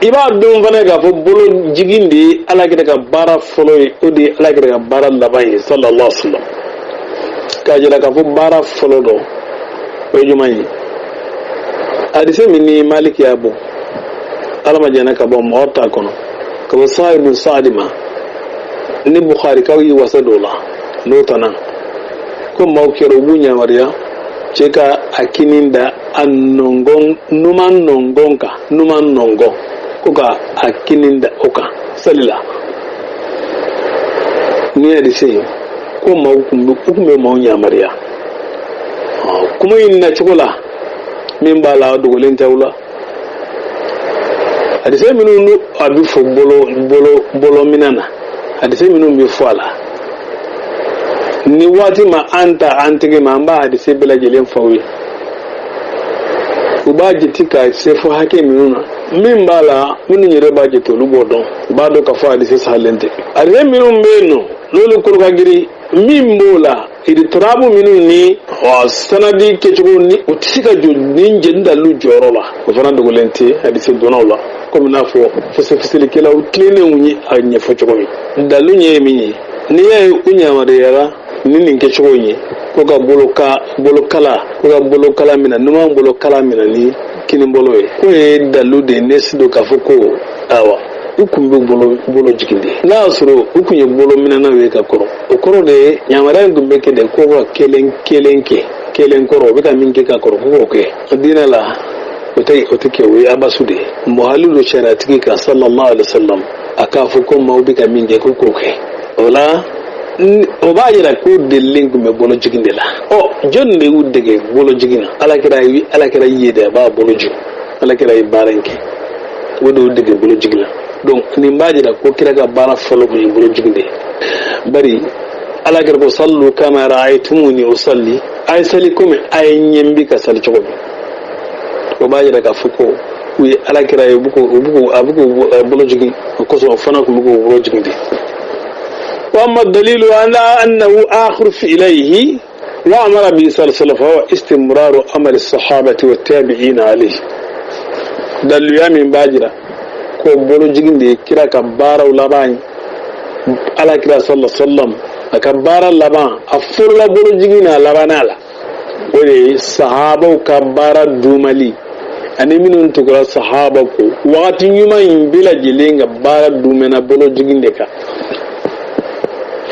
I b'a dɔn fana k'a fɔ bolo jigin de ye ala kira ka baara fɔlɔ ye, o de ye ala kira ka baara laban ye صلى الله عليه وسلم. K'a jira k'a fɔ baara fɔlɔ dɔ, o ye jumɛn ye? Hadise min ni Maliki y'a bɔ, ala ma jɛnɛ ka bɔ mɔgɔ ta kɔnɔ, ka bɔ Sahel bin Saadi ma, ni Bukhari kaw y'i wasa dɔ la n'o tana ko maaw kɛra u b'u yamaruya cɛ ka a kinin da a a nɔngɔn numan nɔngɔn kan, numan nɔngɔn, ko ka a kinin da o kan sali la. Ni hadise ye ko maaw kun bɛ, u kun bɛ maaw yamaruya kuma in na cogo la min b'a la, dogolen tɛ u la. Hadise minnu n'u a bɛ fɔ bolo bolo bolo minɛ na, hadise minnu bɛ fɔ a la ni waati ma an ta an tɛgɛ ma, an b'a hadise bɛɛ lajɛlen fɔ aw ye. U b'a jate ka se fo hakɛ minnu na, min b'a la, minnu yɛrɛ b'a jate, olu b'o dɔn. U b'a dɔn k'a fɔ hadise sahalen tɛ. Hadise minnu bɛ yen nɔ, n'olu kolo ka girin, min b'o la, iditirabu minnu ni sanadi kɛcogo ni u tɛ se ka jɔ ni jɛni dalilu jɔyɔrɔ la, o fana dogolen tɛ hadise dɔnnaw la, komi n'a fɔ fɛsɛfɛsɛlikɛlaw tilennenw ye a ɲɛfɔ cogo min. Dalilu ɲɛ ye min ye, n'i y'a ye u yamaruyara ni nin kɛcogo in ye, ko ka bolo ka bolokala, ko ka bolokala minɛ, numan bolokala minɛ ni kinibolo ye, k'o ye dalilu de ye nesi don k'a fɔ ko awa u kun bɛ bolo bolo jigin de. N'a y'a sɔrɔ u kun ye bolo minɛnaw ye ka kɔrɔ, o kɔrɔ de ye yamaruya in tun bɛ kɛ de ko ka kelen kelen kɛ, kelen kɔrɔ, u bɛ ka min kɛ ka kɔrɔ, ko k'o kɛ diinɛ la, o tɛ kɛ, o ye abasu de ye. Muhali don sariyatigi kan sallallahu alaihi wa sallam a k'a fɔ ko maaw bɛ ka min kɛ, ko k'o kɛ. O la, o b'a yira ko delilen tun bɛ bolo jigin de la. Ɔ, jɔnni de y'u dege bolo jigin na? Alakira ye, alakira ye de, a b'a bolo jigin. Alakira ye baara in kɛ, o de y'u dege bolo jigin na. Donc nin b'a jira ko kira ka baara fɔlɔ tun ye bolo jigin de ye. Bari alakira ko sallu kama ra'aytumuni usalli, a ye sali komi a ye ɲɛ bi ka sali cogo min. O b'a jira k'a fɔ ko u ye alakira ye, u bɛ k'u a bɛ k'u bolo jigin, o kosɔn o fana tun bɛ k'u bolo jigin de. وأما الدليل على أنه آخر فعليه وأمر به صلى الله عليه وسلم فهو استمرار عمل الصحابة والتابعين عليه. Daliluya min b'a jira ko bolo jigin de ye kira ka baaraw laban ye, ala kira sallallahu alaihi wasallam a ka baara laban, a fɔlɔla bolo jigin na, a labanna la, o de ye sahabaw ka baara dumali ani minnu tugura sahaba ko wagati ɲuman in bɛɛ lajɛlen ka baara dumɛna bolo jigin de kan.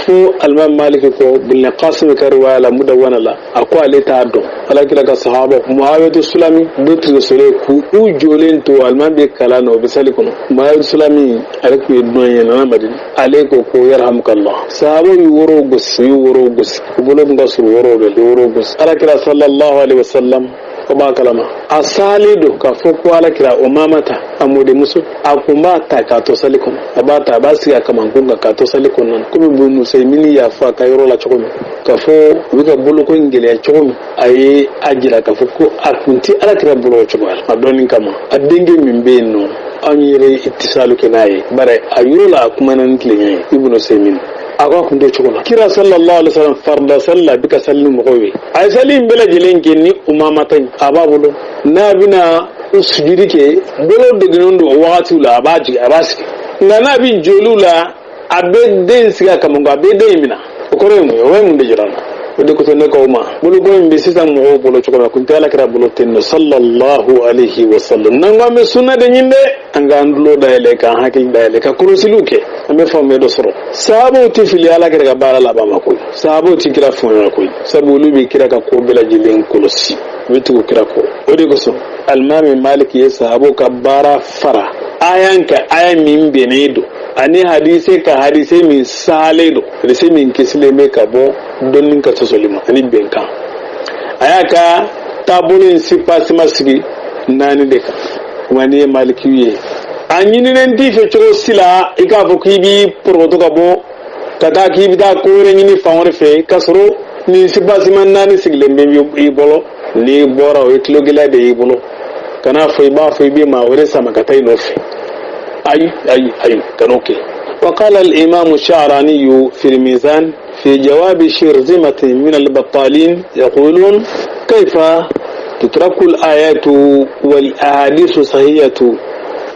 Fo alimami Maliki ko Ibn Qasim ka riwaya la Mudawana la, a ko ale t'a dɔn alakira ka sahaba Muawiyatu Sulami dɔ tile sɔrɔ k'u u jɔlen to alimami bɛ kalan na, o bɛ sali kɔnɔ. Muawiyatu Sulami, ale tun ye dunan ye, nana Madina. Ale ko ko yarhamukallah. Sahabaw y'u worow gosi, u y'u worow gosi, u bolo tun ka surun worow de, worow gosi. Alakira sallallahu alaihi wasallam, o b'a kalama, a salen don k'a fɔ ko alakira o mamata a mɔdenmuso, a kun b'a ta k'a to sali kɔnɔ, a b'a ta, a b'a sigi a kamankun kan k'a to sali kɔnɔna na, komi Ibn Usaymin y'a fɔ a ka yɔrɔ la cogo min, k'a fɔ u bɛ ka boloko in gɛlɛya cogo min, a ye a jira k'a fɔ ko a kun tɛ alakira bolo o cogoya la. A dɔnni kama, a denkɛ min bɛ yen nɔ, anw yɛrɛ itisalu kɛ n'a ye, bari a yɔrɔ la a kumana ni tilenya ye. Ibn Usaymin a ko a kun t'o cogo la. Kira sallallahu alaihi wasallam farida sali la, a bɛ ka sali ni mɔgɔw ye, a ye sali in bɛɛ lajɛlen kɛ ni umamata in a b'a bolo. N'a bɛna sujudi kɛ, bolo degunnen don o wagatiw la, a b'a jigin, a b'a sigi. Nka n'a bɛ joliw la, a bɛ den sigi a kama, a bɛ den in minɛ. O kɔrɔ ye mun ye? O bɛ mun de jira n na? O de kosɔn ne k'aw ma, boloko in bɛ sisan mɔgɔw bolo cogo min na, kun tɛ ala kira bolo ten nɔ sallallahu alaihi wa sallam. N'an ko an bɛ sunna de ɲini dɛ, an k'an tulo dayɛlɛ, k'an hakili dayɛlɛ, ka kɔlɔsiliw kɛ, an bɛ faamuya dɔ sɔrɔ. Sahabaw tɛ fili ala kira ka baara laban ma koyi. Sahabaw tɛ kira fɔɲɔgɔn koyi, sabu olu bɛ kira ka ko bɛɛ lajɛlen kɔlɔsi, u bɛ tugu kira kɔ. O de kosɔn alimami Maliki ye sahabaw ka baara fara ayan ka aya min bɛnnen don ani hadise ka hadise min salen don, hadise min kisilen bɛ ka bɔ dɔnni ka sɔsɔli ma ani bɛnkan. A y'a ka taabolo in sipasima sigi naani de kan. Wa n'i ye Malikiw ye, a ɲininen t'i fɛ cogo si la i k'a fɔ k'i b'i porokoto ka bɔ ka taa k'i bɛ taa ko wɛrɛ ɲini fan wɛrɛ fɛ, k'a sɔrɔ nin sipasima naani sigilen bɛ i bolo. N'i bɔra, o ye tulogɛlɛya de y'i bolo. Kan'a fɔ i b'a fɔ i bɛ maa wɛrɛ sama ka taa i nɔfɛ. Ayi, ayi, ayi, kan'o kɛ. وقال الإمام الشعراني في الميزان في جواب شرذمة من البطالين يقولون كيف تترك الآيات والأحاديث الصحيحة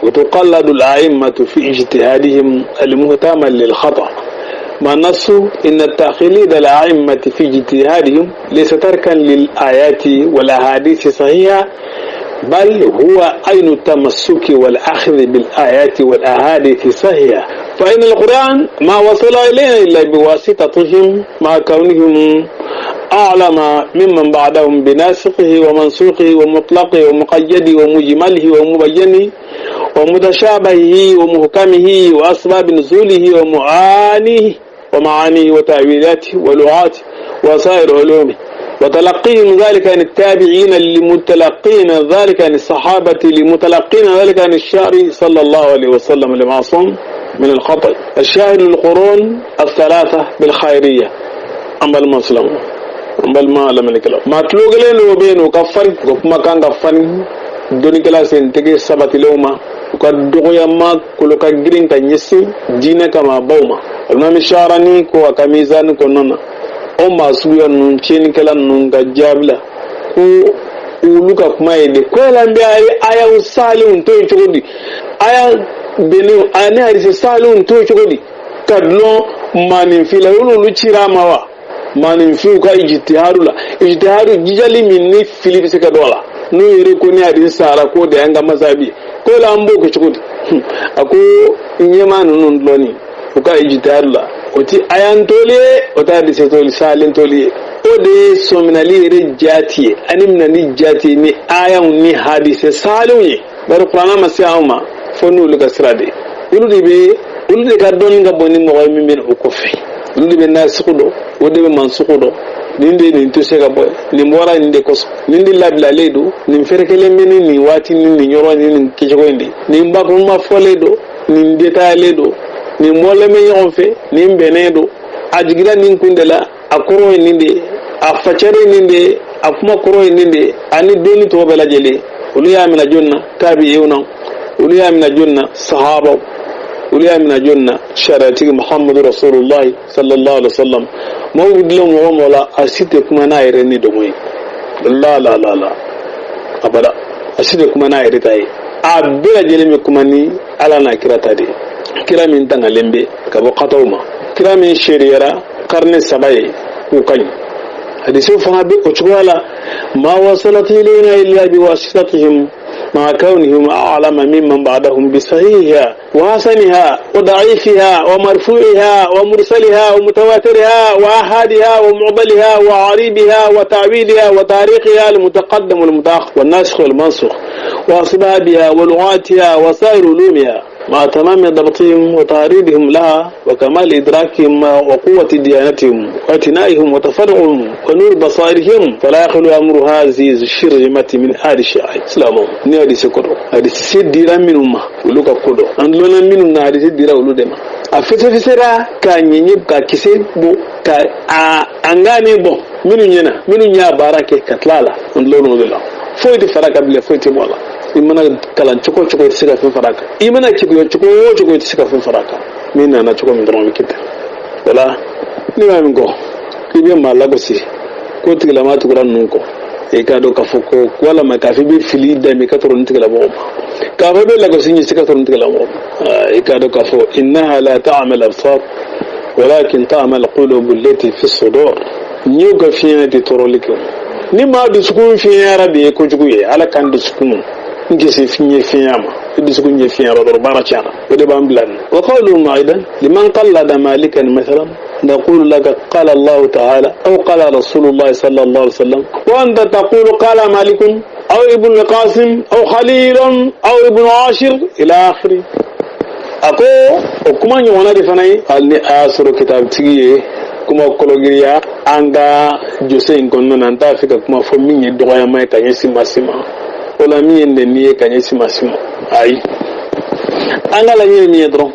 وتقلد الأئمة في اجتهادهم المحتمل للخطأ؟ ما النص إن التقليد الأئمة في اجتهادهم ليس تركا للآيات والأحاديث الصحيحة، بل هو عين التمسك والأخذ بالآيات والأحاديث الصحيحة، فإن القرآن ما وصل إلينا إلا بواسطتهم مع كونهم أعلم ممن بعدهم بناسخه ومنسوخه ومطلقه ومقيده ومجمله ومبينه ومتشابهه ومحكمه وأسباب نزوله ومعانيه ومعانيه وتأويلاته ولغاته وسائر علومه، وتلقيهم ذلك عن التابعين لمتلقين ذلك عن الصحابة لمتلقين ذلك عن الشارع صلى الله عليه وسلم المعصوم من الخطأ الشاهد للقرون الثلاثة بالخيرية. أما المسلم أما ما لم نكلا ما تلوغلين وبين وكفر وكما كان كفن دوني كلا سنتكي سبت لوما وكدغيا ما كل كجرين كنيسي دينا كما بوما المهم الشعراني كو كميزان كنونا o maa suguya ninnu tiɲɛnikɛla ninnu ka jaabi la ko olu ka kuma ye de ko yala n bɛ ayaw salenw to yen cogo di, aya bɛnnenw ani hadisi salenw to yen cogo di ka dulon maaninfin la, olu cira a ma wa maaninfinw ka ijtihadu la, ijtihadu jijali min ni fili bɛ se ka don a la, n'u yɛrɛ ko ni hadisi sara k'o de y'an ka masabi ye, ko yala an b'o kɛ cogo di? A ko ɲɛmaa ninnu dulonni u ka ijtihadu la o ti ayan toli ye, o t'a hadisi toli salen toli ye, o de ye sɔminali yɛrɛ jaati ye ani minali jaati ye ni ayaw ni hadise salenw ye. Bari kuranna ma se anw ma fo n'olu ka sira de ye, olu de bɛ olu de ka dɔnni ka bon ni mɔgɔ ye min bɛ o kɔfɛ, olu de bɛ nasiku dɔn, o de bɛ mansuku dɔn, nin de nin tɛ se ka bɔ, nin bɔra nin de kosɔn, nin de labilalen don, nin fɛrɛkɛlen bɛ ni nin waati ni nin yɔrɔ ni nin kɛcogo in de, nin bakurunba fɔlen don, nin détaillé don, nin bɔlen bɛ ɲɔgɔn fɛ, nin bɛnnen don, a jiginna nin kun de la, a kɔrɔ ye nin de ye, a facɛre ye nin de ye, a kuma kɔrɔ ye nin de ye, ani donni tɔgɔ bɛɛ lajɛlen. Olu y'a minɛ jɔn na? Tabi'iw na. Olu y'a minɛ jɔn na? Sahabaw. Olu y'a minɛ jɔn na? Sariyatigi Muhammadu Rasulullah sallallahu alaihi wa sallam. Maaw bɛ dilan mɔgɔ mɔgɔ la, a si tɛ kuma n'a yɛrɛ ni dogo ye, la la la la, abada, a si tɛ kuma n'a yɛrɛ ta ye, a bɛɛ lajɛlen bɛ kuma ni Ala n'a kira ta de ye. Kira min tangalen bɛ ka bɔ kataw ma, kira min seereyara karne 3 ye k'u ka ɲi, hadisiw fana bɛ o cogoya la. Ma wasalat ilayna illa biwasitatihim مع كونهم أعلم ممن بعدهم بصحيحها وحسنها وضعيفها ومرفوعها ومرسلها ومتواترها وآحادها ومعضلها وعريبها وتعويلها وتاريخها المتقدم والمتأخر والناسخ والمنسوخ وأسبابها ولغاتها وسائر علومها مع تمام ضبطهم وتعريضهم لها وكمال إدراكهم وقوة ديانتهم واعتنائهم وتفرعهم ونور بصائرهم، فلا يخلو أمر هذه الشرذمة من آل الشيعة. سلام ni hadisi kodo hadisi se dira minnu ma olu ka kodo an dulonna minnu na hadisi dira olu de ma, a fɛsɛfɛsɛra k'a ɲɛɲɛ ka kisɛ bɔ ka a an gane bɔ minnu ɲɛna minnu y'a baara kɛ ka tila a la, an dulonna o de la, foyi tɛ fara ka bilen, foyi tɛ bɔ a la. I mana kalan cogo o cogo i tɛ se ka fɛn fara a kan, i mana keguya cogo o cogo i tɛ se ka fɛn fara a kan, min nana cogo min dɔrɔn bɛ kɛ ten. O la ne b'a min kɔ k'i bɛ maa lagosi k'o tigilama tugura ninnu kɔ, i k'a dɔn k'a fɔ ko walama k'a fɔ i bɛ fili dɛmɛ ka tɔrɔ nin tigilamɔgɔ ma, k'a fɔ i bɛ lagosi ɲɛsin ka tɔrɔ nin tigilamɔgɔ ma, i k'a dɔn k'a fɔ innaha la ta'mal absar walakin ta'mal qulubu allati fi sudur. Ɲɛw ka fiɲɛ tɛ tɔɔrɔli kɛ, ni maa dusukun fiɲɛyara de ye kojugu ye, Ala k'an dusukun n kisi fiɲɛ fiɲɛ ma, i dusukun ɲɛ fiɲɛyara dɔrɔn baara tiɲɛna, o de b'an bila nin. Wa qawluhum aidan liman qallada malikan mathalan نقول لك قال الله تعالى أو قال رسول الله صلى الله عليه وسلم، وأنت تقول قال مالك أو ابن القاسم أو خليل أو ابن عاشر إلى آخره. أكو وكما يوانا دي فناي قال ني آسر كتاب تيجي kuma kologiriya an ka jose in kɔnɔna na, n t'a fɛ ka kuma fɔ min ye dɔgɔyama ye ka ɲɛsin maa si ma, wala min ye nɛni ye ka ɲɛsin maa si ma, ayi, an ka laɲini min ye dɔrɔn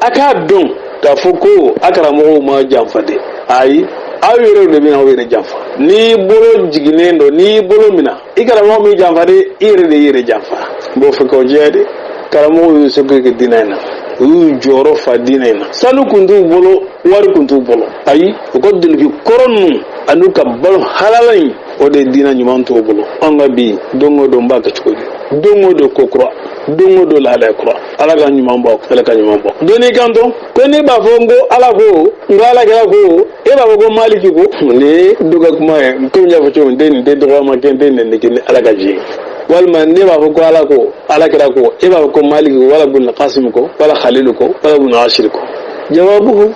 a k'a dɔn k'a fɔ ko a karamɔgɔw ma janfa dɛ, ayi, aw yɛrɛw de bɛna aw yɛrɛ janfa. N'i bolo jiginnen don, n'i bolo minɛ i karamɔgɔ min janfa dɛ, i yɛrɛ de y'i yɛrɛ janfa. N b'o fɛ k'o jɛya dɛ, karamɔgɔw y'u seko kɛ diinɛ in na, u y'u jɔyɔrɔ fa diinɛ in na, sanu kun t'u bolo, wari kun t'u bolo, ayi, u ka doloki kɔrɔ ninnu an'u ka balo halala in, o de ye diinɛ ɲuman t'u bolo. An ka bi don o don n b'a kɛ cogo di, don o don ko kura, don o don lahalaya kura, Ala ka ɲuman bɔ, Ala ka ɲuman bɔ. Donni kan to ko ne b'a fɔ n ko Ala ko, n ko Ala kɛra ko, e b'a fɔ ko Maliki ko, nin ye dɔ ka kuma ye, komi n y'a fɔ cogo min, n tɛ nin tɛ dɔgɔyama kɛ, n tɛ nɛni kɛ ni Ala ka jɛ ye, walima ne b'a fɔ ko Ala ko, Ala kɛra ko, e b'a fɔ ko Maliki ko, wala Ibn Qasim ko, wala Khalilu ko, wala Ibn Ashir ko. Jawabuhu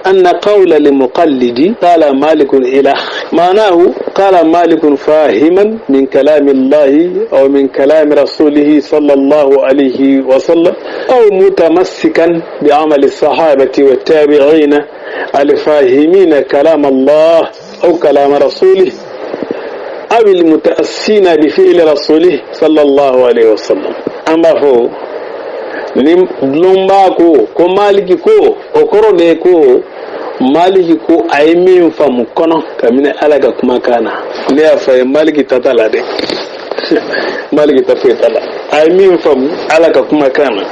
أن قول المقلد قال مالك إله معناه قال مالك فاهما من كلام الله أو من كلام رسوله صلى الله عليه وسلم أو متمسكا بعمل الصحابة والتابعين الفاهمين كلام الله أو كلام رسوله أو المتأسين بفعل رسوله صلى الله عليه وسلم. أما فهو ni dulonba ko ko Maliki ko o kɔrɔ de ye ko Maliki ko a ye min faamu kɔnɔ kabini Ala ka kumakan na. Ne y'a fɔ a ye Maliki ta t'a la dɛ, Maliki ta foyi t'a la. A ye min faamu Ala ka kumakan na,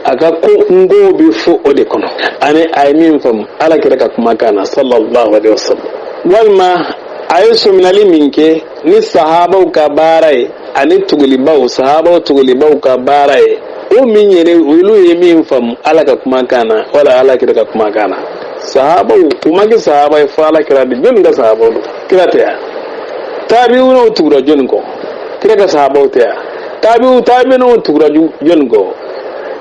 a ka ko n ko bɛ fɔ o de kɔnɔ, ani a ye min faamu Ala kira ka kumakan na sallallahu alaihi wasallam, walima a ye sɔminali min kɛ ni sahabaw ka baara ye ani tugulibaw, sahabaw tugulibaw ka baara ye, o min yɛrɛ olu ye min faamu Ala ka kumakan na wala Ala kira ka kumakan na. Sahabaw u ma kɛ sahaba ye fo Ala kira de. Jɔnni ka sahabaw don? Kira tɛ yan. Tabiwunaw tugura jɔnni kɔ? Kira ka sahabaw tɛ yan. Tabiw tabiwunaw tugura jɔnni kɔ?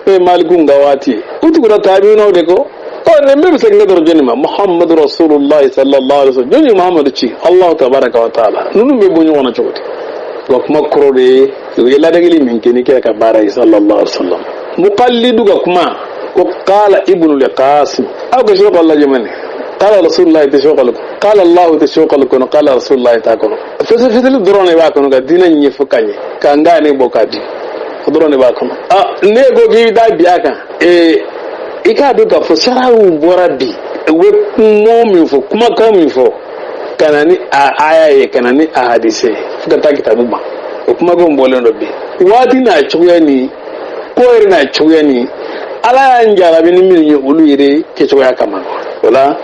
E Malikun ka waati u tugura tabiwunaw de kɔ. Ɔ nin bɛɛ bɛ segin ka dɔrɔn jɔnni ma? Muhammadu Rasulullah sallallahu alaihi wasallam. Jɔnni ye Muhammadu ci? Allahu tabaraka wa taala. Ninnu bɛ bɔ ɲɔgɔn na cogo di? Wa kuma kɔrɔ de ye u ye ladegeli min kɛ ni kira ka baara ye sallallahu alaihi wasallam. Muqallidu ka kuma ko qala Ibnu al-Qasim, aw ka sɔkɔ lajɛ mani, qala Rasulullah tɛ sɔkɔli, qala Allah tɛ sɔkɔli kɔnɔ, qala Rasulullah t'a kɔnɔ. Fɛsɛfɛsɛli dɔrɔn de b'a kɔnɔ ka diinɛ ɲɛfɔ ka ɲɛ ka n ne bɔ k'a di, o dɔrɔn de b'a kɔnɔ. Ah, ne ko k'i bɛ taa bi a kan, i k'a dɔn k'a fɔ saraw bɔra bi, u bɛ kuma min fɔ, kumakan min fɔ ka na ni a aya ye, ka na ni a hadise ye, fo ka taa kitabu ma, o kumakanw bɔlen don bi. Waati n'a cogoya ni ko yɛrɛ n'a cogoya ni Ala y'an jarabi ni minnu ye, olu yɛrɛ kɛcogoya kama. O la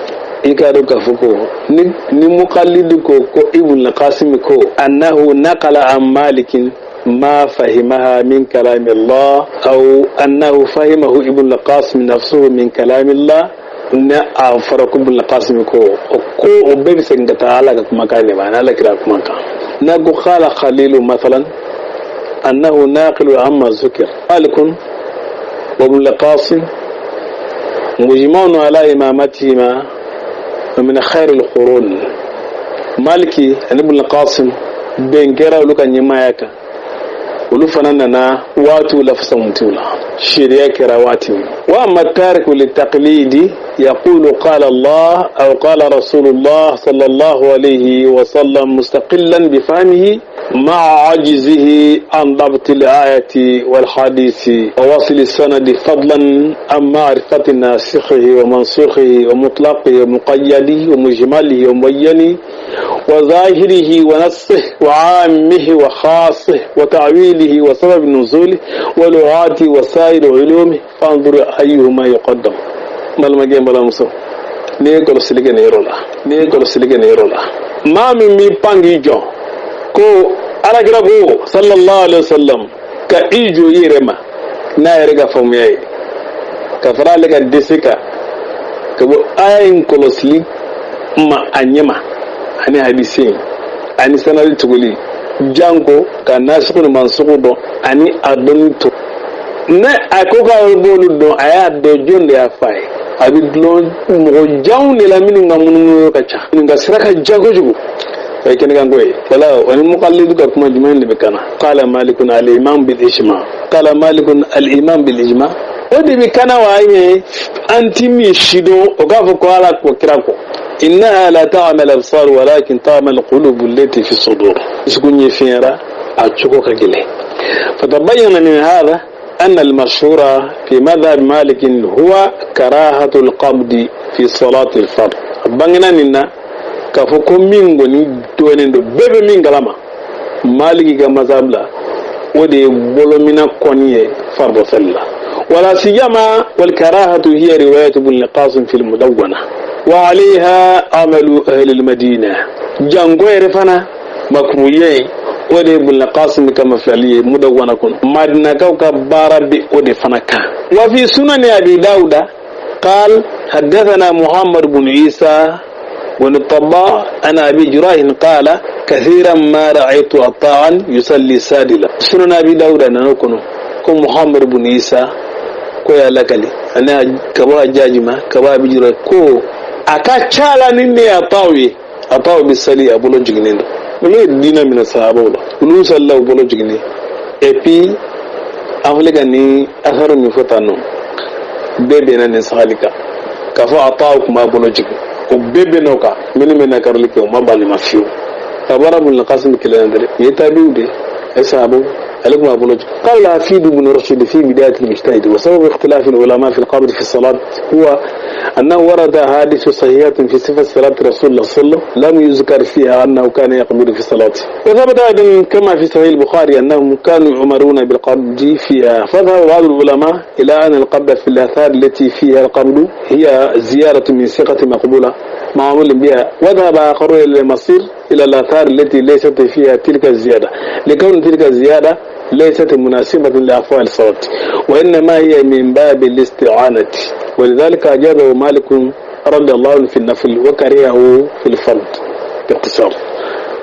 i k'a dɔn k'a fɔ ko ni muqallidu ko ko Ibn Qasim ko annahu naqala an Malikin ما فهمها من كلام الله أو أنه فهمه ابن القاسم نفسه من كلام الله, ne a fɔra ko Ibn Qasim ko o ko, o bɛɛ bɛ segin ka taa Ala ka kumakan de ma ani Ala kira kumakan n'a ko qala Khalilu mathalan أنه ناقل عما ذكر مالك وابن القاسم مجمع على إمامتهما ومن خير القرون. Maliki ani Ibn Qasim bɛn kɛra olu ka ɲɛmaaya kan, olu fana nana waatiw la fasamuntiw la, sariya kɛra waati min. Wa amma tariku litaqlidi yaqulu qala Allah aw qala Rasulullah sallallahu alayhi wa sallam mustaqillan bifahmihi مع عجزه عن ضبط الآية والحديث ووصل السند، فضلا عن معرفة ناسخه ومنسوخه ومطلقه ومقيده ومجمله ومبينه وظاهره ونصه وعامه وخاصه وتعويله وسبب نزوله ولغاته وسائر علومه، فانظر أيهما يقدم. Balimakɛ, balimamuso, n'i ye kɔlɔsili kɛ nin yɔrɔ la, n'i ye kɔlɔsili kɛ nin yɔrɔ la, maa min b'i pan k'i jɔ ko Alakira ko sallallahu alaihi wasallam, ka i jɔ i yɛrɛ ma n'a yɛrɛ ka faamuya ye, ka fara ale ka dɛsɛ kan ka bɔ aya in kɔlɔsili ma a ɲɛ ma, ani hadisi in ani sanadi tuguli, janko ka nasiku ni mansuku dɔn ani a dɔnni to, ne a ko k'a b'olu dɔn, a y'a dɔn, jɔn de y'a fa ye? A bɛ dulon mɔgɔ janw de la minnu ka munumunu ka ca, minnu ka sira ka jan kojugu, o ye kɛnɛkanko ye. Wala o ni muqallidu ka kuma jumɛn de bɛ kana? Qala Malikun al imam bil ijma, qala Malikun al imam bil ijma, o de bɛ kana wa ye. An ti min si dɔn, o k'a fɔ ko Ala ko kira ko innaha la ta'mal absar walakin ta'mal qulub allati fi sudur. Dusukun ɲɛ fiɲɛra, a cogo ka gɛlɛn. فتبين من هذا أن المشهور في مذهب مالك هو كراهة القبض في صلاة الفرض. Bangena nin na k'a fɔ ko min kɔni dɔnnen don, bɛɛ bɛ min kalama Maliki ka mazhab la, o de ye bolomina kɔni ye fardo sali la. ولا سيما والكراهة هي رواية ابن القاسم في المدونة وعليها عمل أهل المدينة. Jango yɛrɛ fana makruye ye, o de ye Ibn Qasim ka mafilali ye Mudawwana kɔnɔ, Madinakaw ka baara bɛ o de fana kan. وفي سنن أبي داود قال حدثنا محمد بن عيسى بن الطباء عن أبي جراح قال كثيرا ما رأيت عطاء يصلي سادلا. سنن أبي داود نانو كو محمد بن عيسى ko ya lakali Ani ka bɔ Hajjaji ma, ka bɔ Abi Jurayj, ko a ka ca la ni ne Ataw ye, Ataw bɛ sali a bolo jiginnen don. Olu ye diinɛ minɛ sahabaw la, olu salila u bolo jiginnen. Et puis an filɛ ka nin asaru min fɔ tan nɔ, bɛɛ bɛnna nin sahali kan k'a fɔ Ataw tun b'a bolo jigin. O bɛɛ bɛnna o kan. Minnu bɛ nakarili kɛ, o ma ban nin ma fiyewu. Ka bɔra Ibn Qasim kelen na dɛ, nin ye tabiw de ye, sahabaw, ale tun b'a bolo jigin. قال حفيد بن رشيد في بداية المجتهد: وسبب اختلاف العلماء في القبض في الصلاة هو أنه ورد أحاديث صحيحة في صفة صلاة رسول الله صلى الله عليه وسلم لم يذكر فيها أنه كان يقبض في صلاته. وثبت أيضا كما في صحيح البخاري أنهم كانوا يؤمرون بالقبض فيها. فذهب بعض العلماء إلى أن القبض في الآثار التي فيها القبض هي زيادة من ثقة مقبولة معمول بها، وذهب آخرون إلى المصير إلى الآثار التي ليست فيها تلك الزيادة، لكون تلك الزيادة ليست مناسبة لأفعال الصلاة، وإنما هي من باب الاستعانة. ولذلك أجازه مالك رضي الله عنه في النفل وكرهه في الفرض. باختصار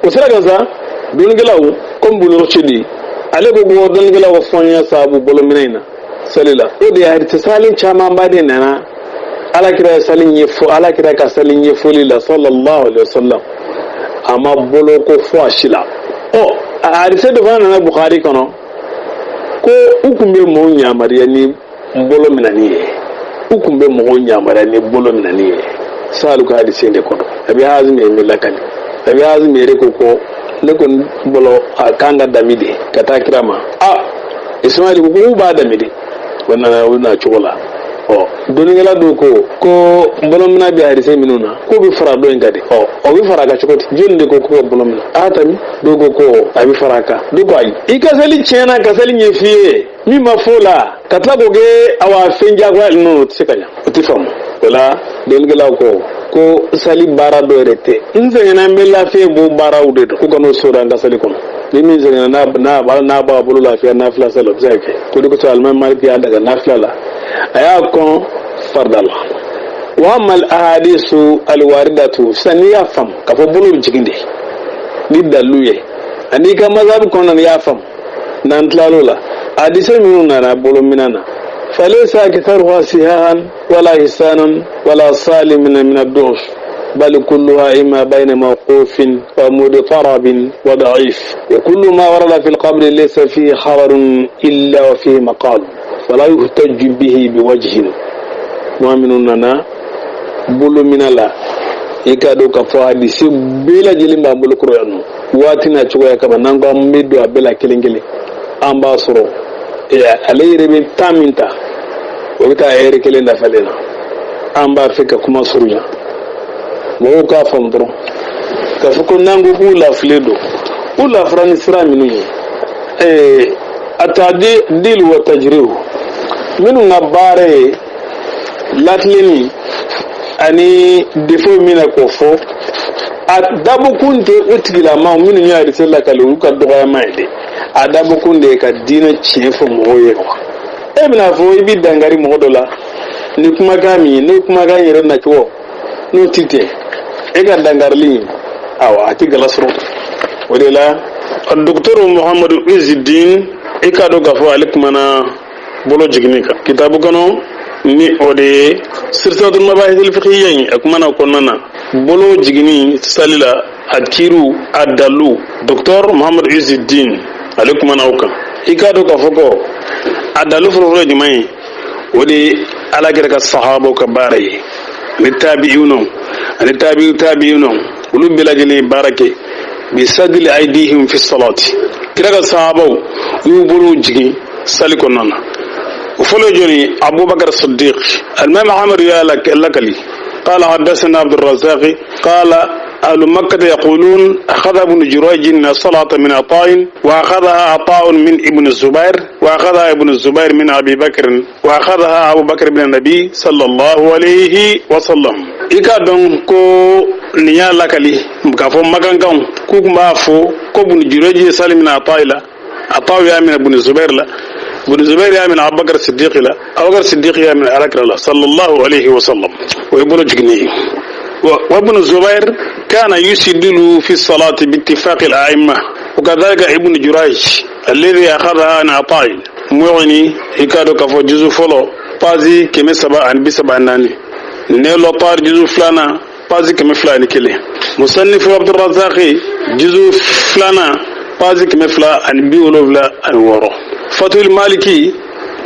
o sira kan sa, dɔnnikɛlaw comme Ibn Rushdi, ale ko ko dɔnnikɛlaw ka fɔɲɛ sababu bolominɛ in na sali la, o de ye hadisi salen camanba de nana Alakira sali ɲɛfɔ, Alakira ka sali ɲɛfɔli la sallallahu alaihi wasallam, a ma bolo ko fɔ a si la. Ɔ, a hadisi dɔ fana nana Bukhari kɔnɔ ko u kun bɛ mɔgɔw yamaruya ni bolo minɛni ye, u kun bɛ mɔgɔw yamaruya ni bolo minɛni ye. Sahalu ka hadisi de kɔnɔ, Abi Hazim ye min lakali, Abi Hazim yɛrɛ ko ne kɔni bolo a kan ka dami de ka taa kira ma. A Ismail ko k'u b'a dami de, o nana o na cogo la. Ɔ, dɔnnikɛla dɔw ko bolominɛ bɛ hadise minnu na, k'o bɛ fara dɔ in kan de. Ɔ, o bɛ fara a kan cogo di? Jɔnni de ko ka bolo minɛ? A tami dɔw ko a bɛ fara a kan, dɔw ko ayi. I ka seli tiɲɛna, ka seli ɲɛ f'i ye min ma fɔ o la, ka tila k'o kɛ awa fɛn jagoya ninnu, o tɛ se ka ɲa, o tɛ faamu. O la dɔnnikɛlaw ko sali baara dɔ yɛrɛ tɛ. N sɛgɛnna, n bɛ lafiya b'o baaraw de dɔn, ko kan'o sɔrɔ an ka sali kɔnɔ. Ni min sɛgɛnna, n'a b'a bolo lafiya nafila sali, o bɛ se ka kɛ. Ko de kosɔn Alimami Maliki y'a daga nafila la, a y'a kɔn farida la. Wa amal ahadisu alwaridatu, sisan n'i y'a faamu k'a fɔ bolo bɛ jigin de ni dalilu ye, ani i ka mazhabu kɔnɔna n'i y'a faamu, n'an tilal'o la, hadise minnu nana bolo minɛ na, فليس أكثرها صحاحا ولا حسانا ولا سالم من الضعف، بل كلها إما بين موقوف ومضطرب وضعيف. وكل ما ورد في القبض ليس فيه خبر إلا وفيه مقال، فلا يحتج به بوجه. Maa minnu nana bolo minɛ la, i k'a dɔn k'a fɔ hadisi bɛɛ lajɛlen b'an bolo kɔrɔ yan nɔ waati n'a cogoya kama. N'an ko an bɛ don a bɛɛ la kelen kelen, an b'a sɔrɔ ale yɛrɛ bɛ temps min ta, o bɛ taa ɛri kelen dafalen na. An b'a fɛ ka kuma surunya, mɔgɔw k'a faamu dɔrɔn k'a fɔ ko n'an ko k'u lafilen don, u lafira ni sira minnu ye, a ta'dil wa tajrih, minnu ka baara ye latilenni ani défaut min na k'o fɔ, a dabɔkun tɛ o tigilamaw minnu ye hadisi lakali olu ka dɔgɔyama ye dɛ. A dabɔkun de ye ka diinɛ tiɲɛ fɔ mɔgɔw ye wa. E bɛna fɔ i bɛ dankari mɔgɔ dɔ la ni kumakan min ye, n'o kumakan yɛrɛ nacogo n'o ti tɛ e ka dankarili, awa, a tɛ gala sɔrɔ. O de la Docteur Muhammadu Izidin, i k'a dɔn k'a fɔ ale kumana bolo jiginni kan kitabu kɔnɔ, ni o de ye Silsilatul Mabahithil Fiqhiyya in. A kumana o kɔnɔna na, bolo jiginni sali la, a kiiriw, a dalu, Docteur Muhammadu Izidin ale kumana o kan. I k'a dɔn k'a fɔ ko a dalu fɔlɔfɔlɔ ye jumɛn ye? O de ye Ala kɛra ka sahabaw ka baara ye, ani tabi'inu, ani tabi'u tabi'inu, olu bɛɛ lajɛlen ye baara kɛ bisadili aidihim fi salati. Kira ka sahabaw u y'u bolow jigin sali kɔnɔna na. O fɔlɔ ye jɔni? Abubakar Siddiq. Alimami Ahmad y'a lakali: قال حدثنا عبد الرزاق قال: أهل مكة يقولون: أخذ ابن جريج الصلاة من عطاء، وأخذها عطاء من ابن الزبير، وأخذها ابن الزبير من أبي بكر، وأخذها أبو بكر من النبي صلى الله عليه وسلم. I k'a dɔn ko nin y'a lakali k'a fɔ makankanw k'u tun b'a fɔ ko Ibn Jurayj ye sali minɛ Atayi la, Ataw y'a minɛ Ibn Zubair la, Ibn Zubair y'a minɛ Abubakar Siddiq la, Abubakar Siddiq y'a minɛ Alakira la sallallahu alaihi wa sallam. O ye bolo jiginni ye. وابن الزبير كان يسدل في الصلاة باتفاق الأئمة، وكذلك ابن جريج الذي أخذها عن عطاء. مغني يكاد كفو جزء فلو. pazi 334, Nailul Awtar juzu 2 pazi 201, Musannifu Abdurrazaqi juzu 2 pazi 276, Fathul Maliki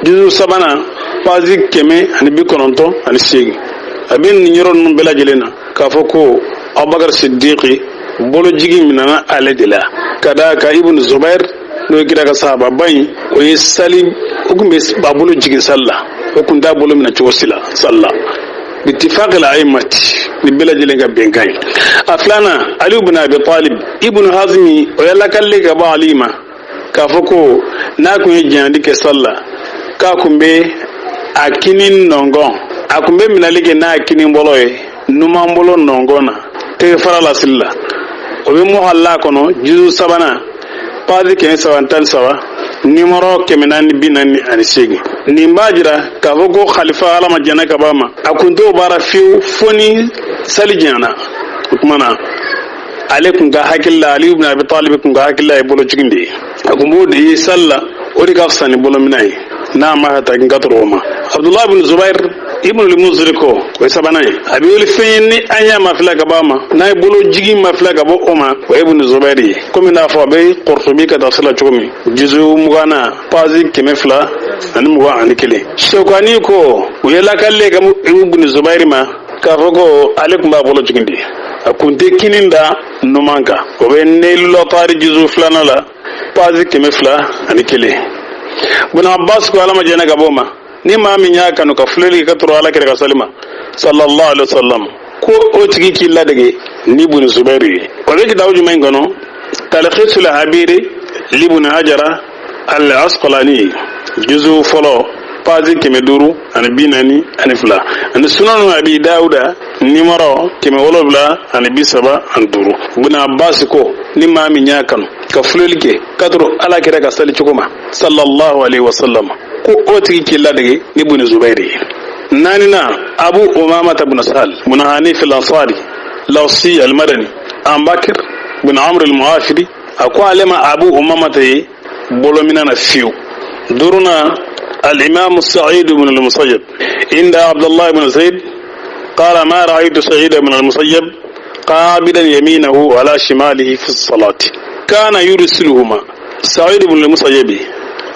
juzu 3 pazi 198. A bɛ nin yɔrɔ ninnu bɛɛ lajɛlen na k'a fɔ ko Abubakar Siddiqi bolojigi minɛna ale de la, ka d'a kan Ibn Zubair n'o ye kira ka sahababa in, o ye sali, o tun bɛ a bolo jigin sali la, o tun t'a bolo minɛ cogo si la sali la, bitifaqil a'immati, ni bɛɛ lajɛlen ka bɛnkan ye. A filanan, Ali ibn Abi Talib, Ibn Hazmi o ye lakalili ka bɔ Ali ma k'a fɔ ko n'a kun ye janyali kɛ sali la, k'a kun bɛ a kini nɔngɔn, a kun bɛ minɛli kɛ n'a kini bolo ye numan bolo nɔngɔn na tɛgɛ fara la sili la. O bɛ Muhalla kɔnɔ juzu 3 pazi 313, nimɔrɔ 448. Nin b'a jira k'a fɔ ko khalifa Ala ma jɛnɛ ka b'a ma, a kun t'o baara fiyewu fo ni sali janyana. O tuma na ale kun ka hakili la, Ali ibn Abi Talib kun ka hakili la ye bolojigin de ye, a kun b'o de ye sali la, o de ka fisa ni bolominɛ ye n'a ma ka tagin ka tɔrɔ o ma. Abdullah ibn Zubair ibn al-Munzir ko o ye sabanan ye, a bɛ wele fɛn ye ni an y'a mafilɛ ka bɔ a ma, n'a ye bolojigin mafilɛ ka bɔ o ma, o ye ibn Zubair ye, komi n'a fɔ a bɛ Qurtubi ka tafsir la cogo min, juzu 20 pazi 221. Shawkani ko u ye lakalili ka ibn Zubair ma k'a fɔ ko ale tun b'a bolo jigin de, a kun tɛ kinin da numan kan. O bɛ Nailul Awtari juzu 2 la pazi 201. Ibn Abbas ko Ala ma jɛnɛ ka bɔ o ma, ni maa min y'a kanu ka filɛli ka tɔrɔ Ala kira ka sali ma sallallahu alaihi wasallam, ko o tigi k'i ladege ni Ibn Zubair ye. O bɛ kitabu jumɛn kɔnɔ? Talkhisul Habiri libn Hajara al Asqalani juzu fɔlɔ pazi 542, ani Sunanu Abi Dawuda nimɔrɔ 735. Ibn Abbas ko ni maa min y'a kanu ka filɛli kɛ ka tɔrɔ Ala kira ka sali cogo ma sallallahu alaihi wasallam, ko o tigi k'i ladege ni Ibn Zubair ye. Naaninan, Abu Umama ibn Sahal ibn Hanif al-Ansari Lawsi al-Madani an Bakr ibn Amr al-Mu'afiri, a ko ale ma Abu Umama ta ye bolomina na fiyewu. Duurunan, al-Imam Sa'id ibn al-Musayyib inda Abdullah ibn Zayd qala ma ra'aytu Sa'id ibn al-Musayyib qabidan yaminahu ala shimalihi fi as-salati kana yursiluhuma. Sa'id ibn al-Musayyib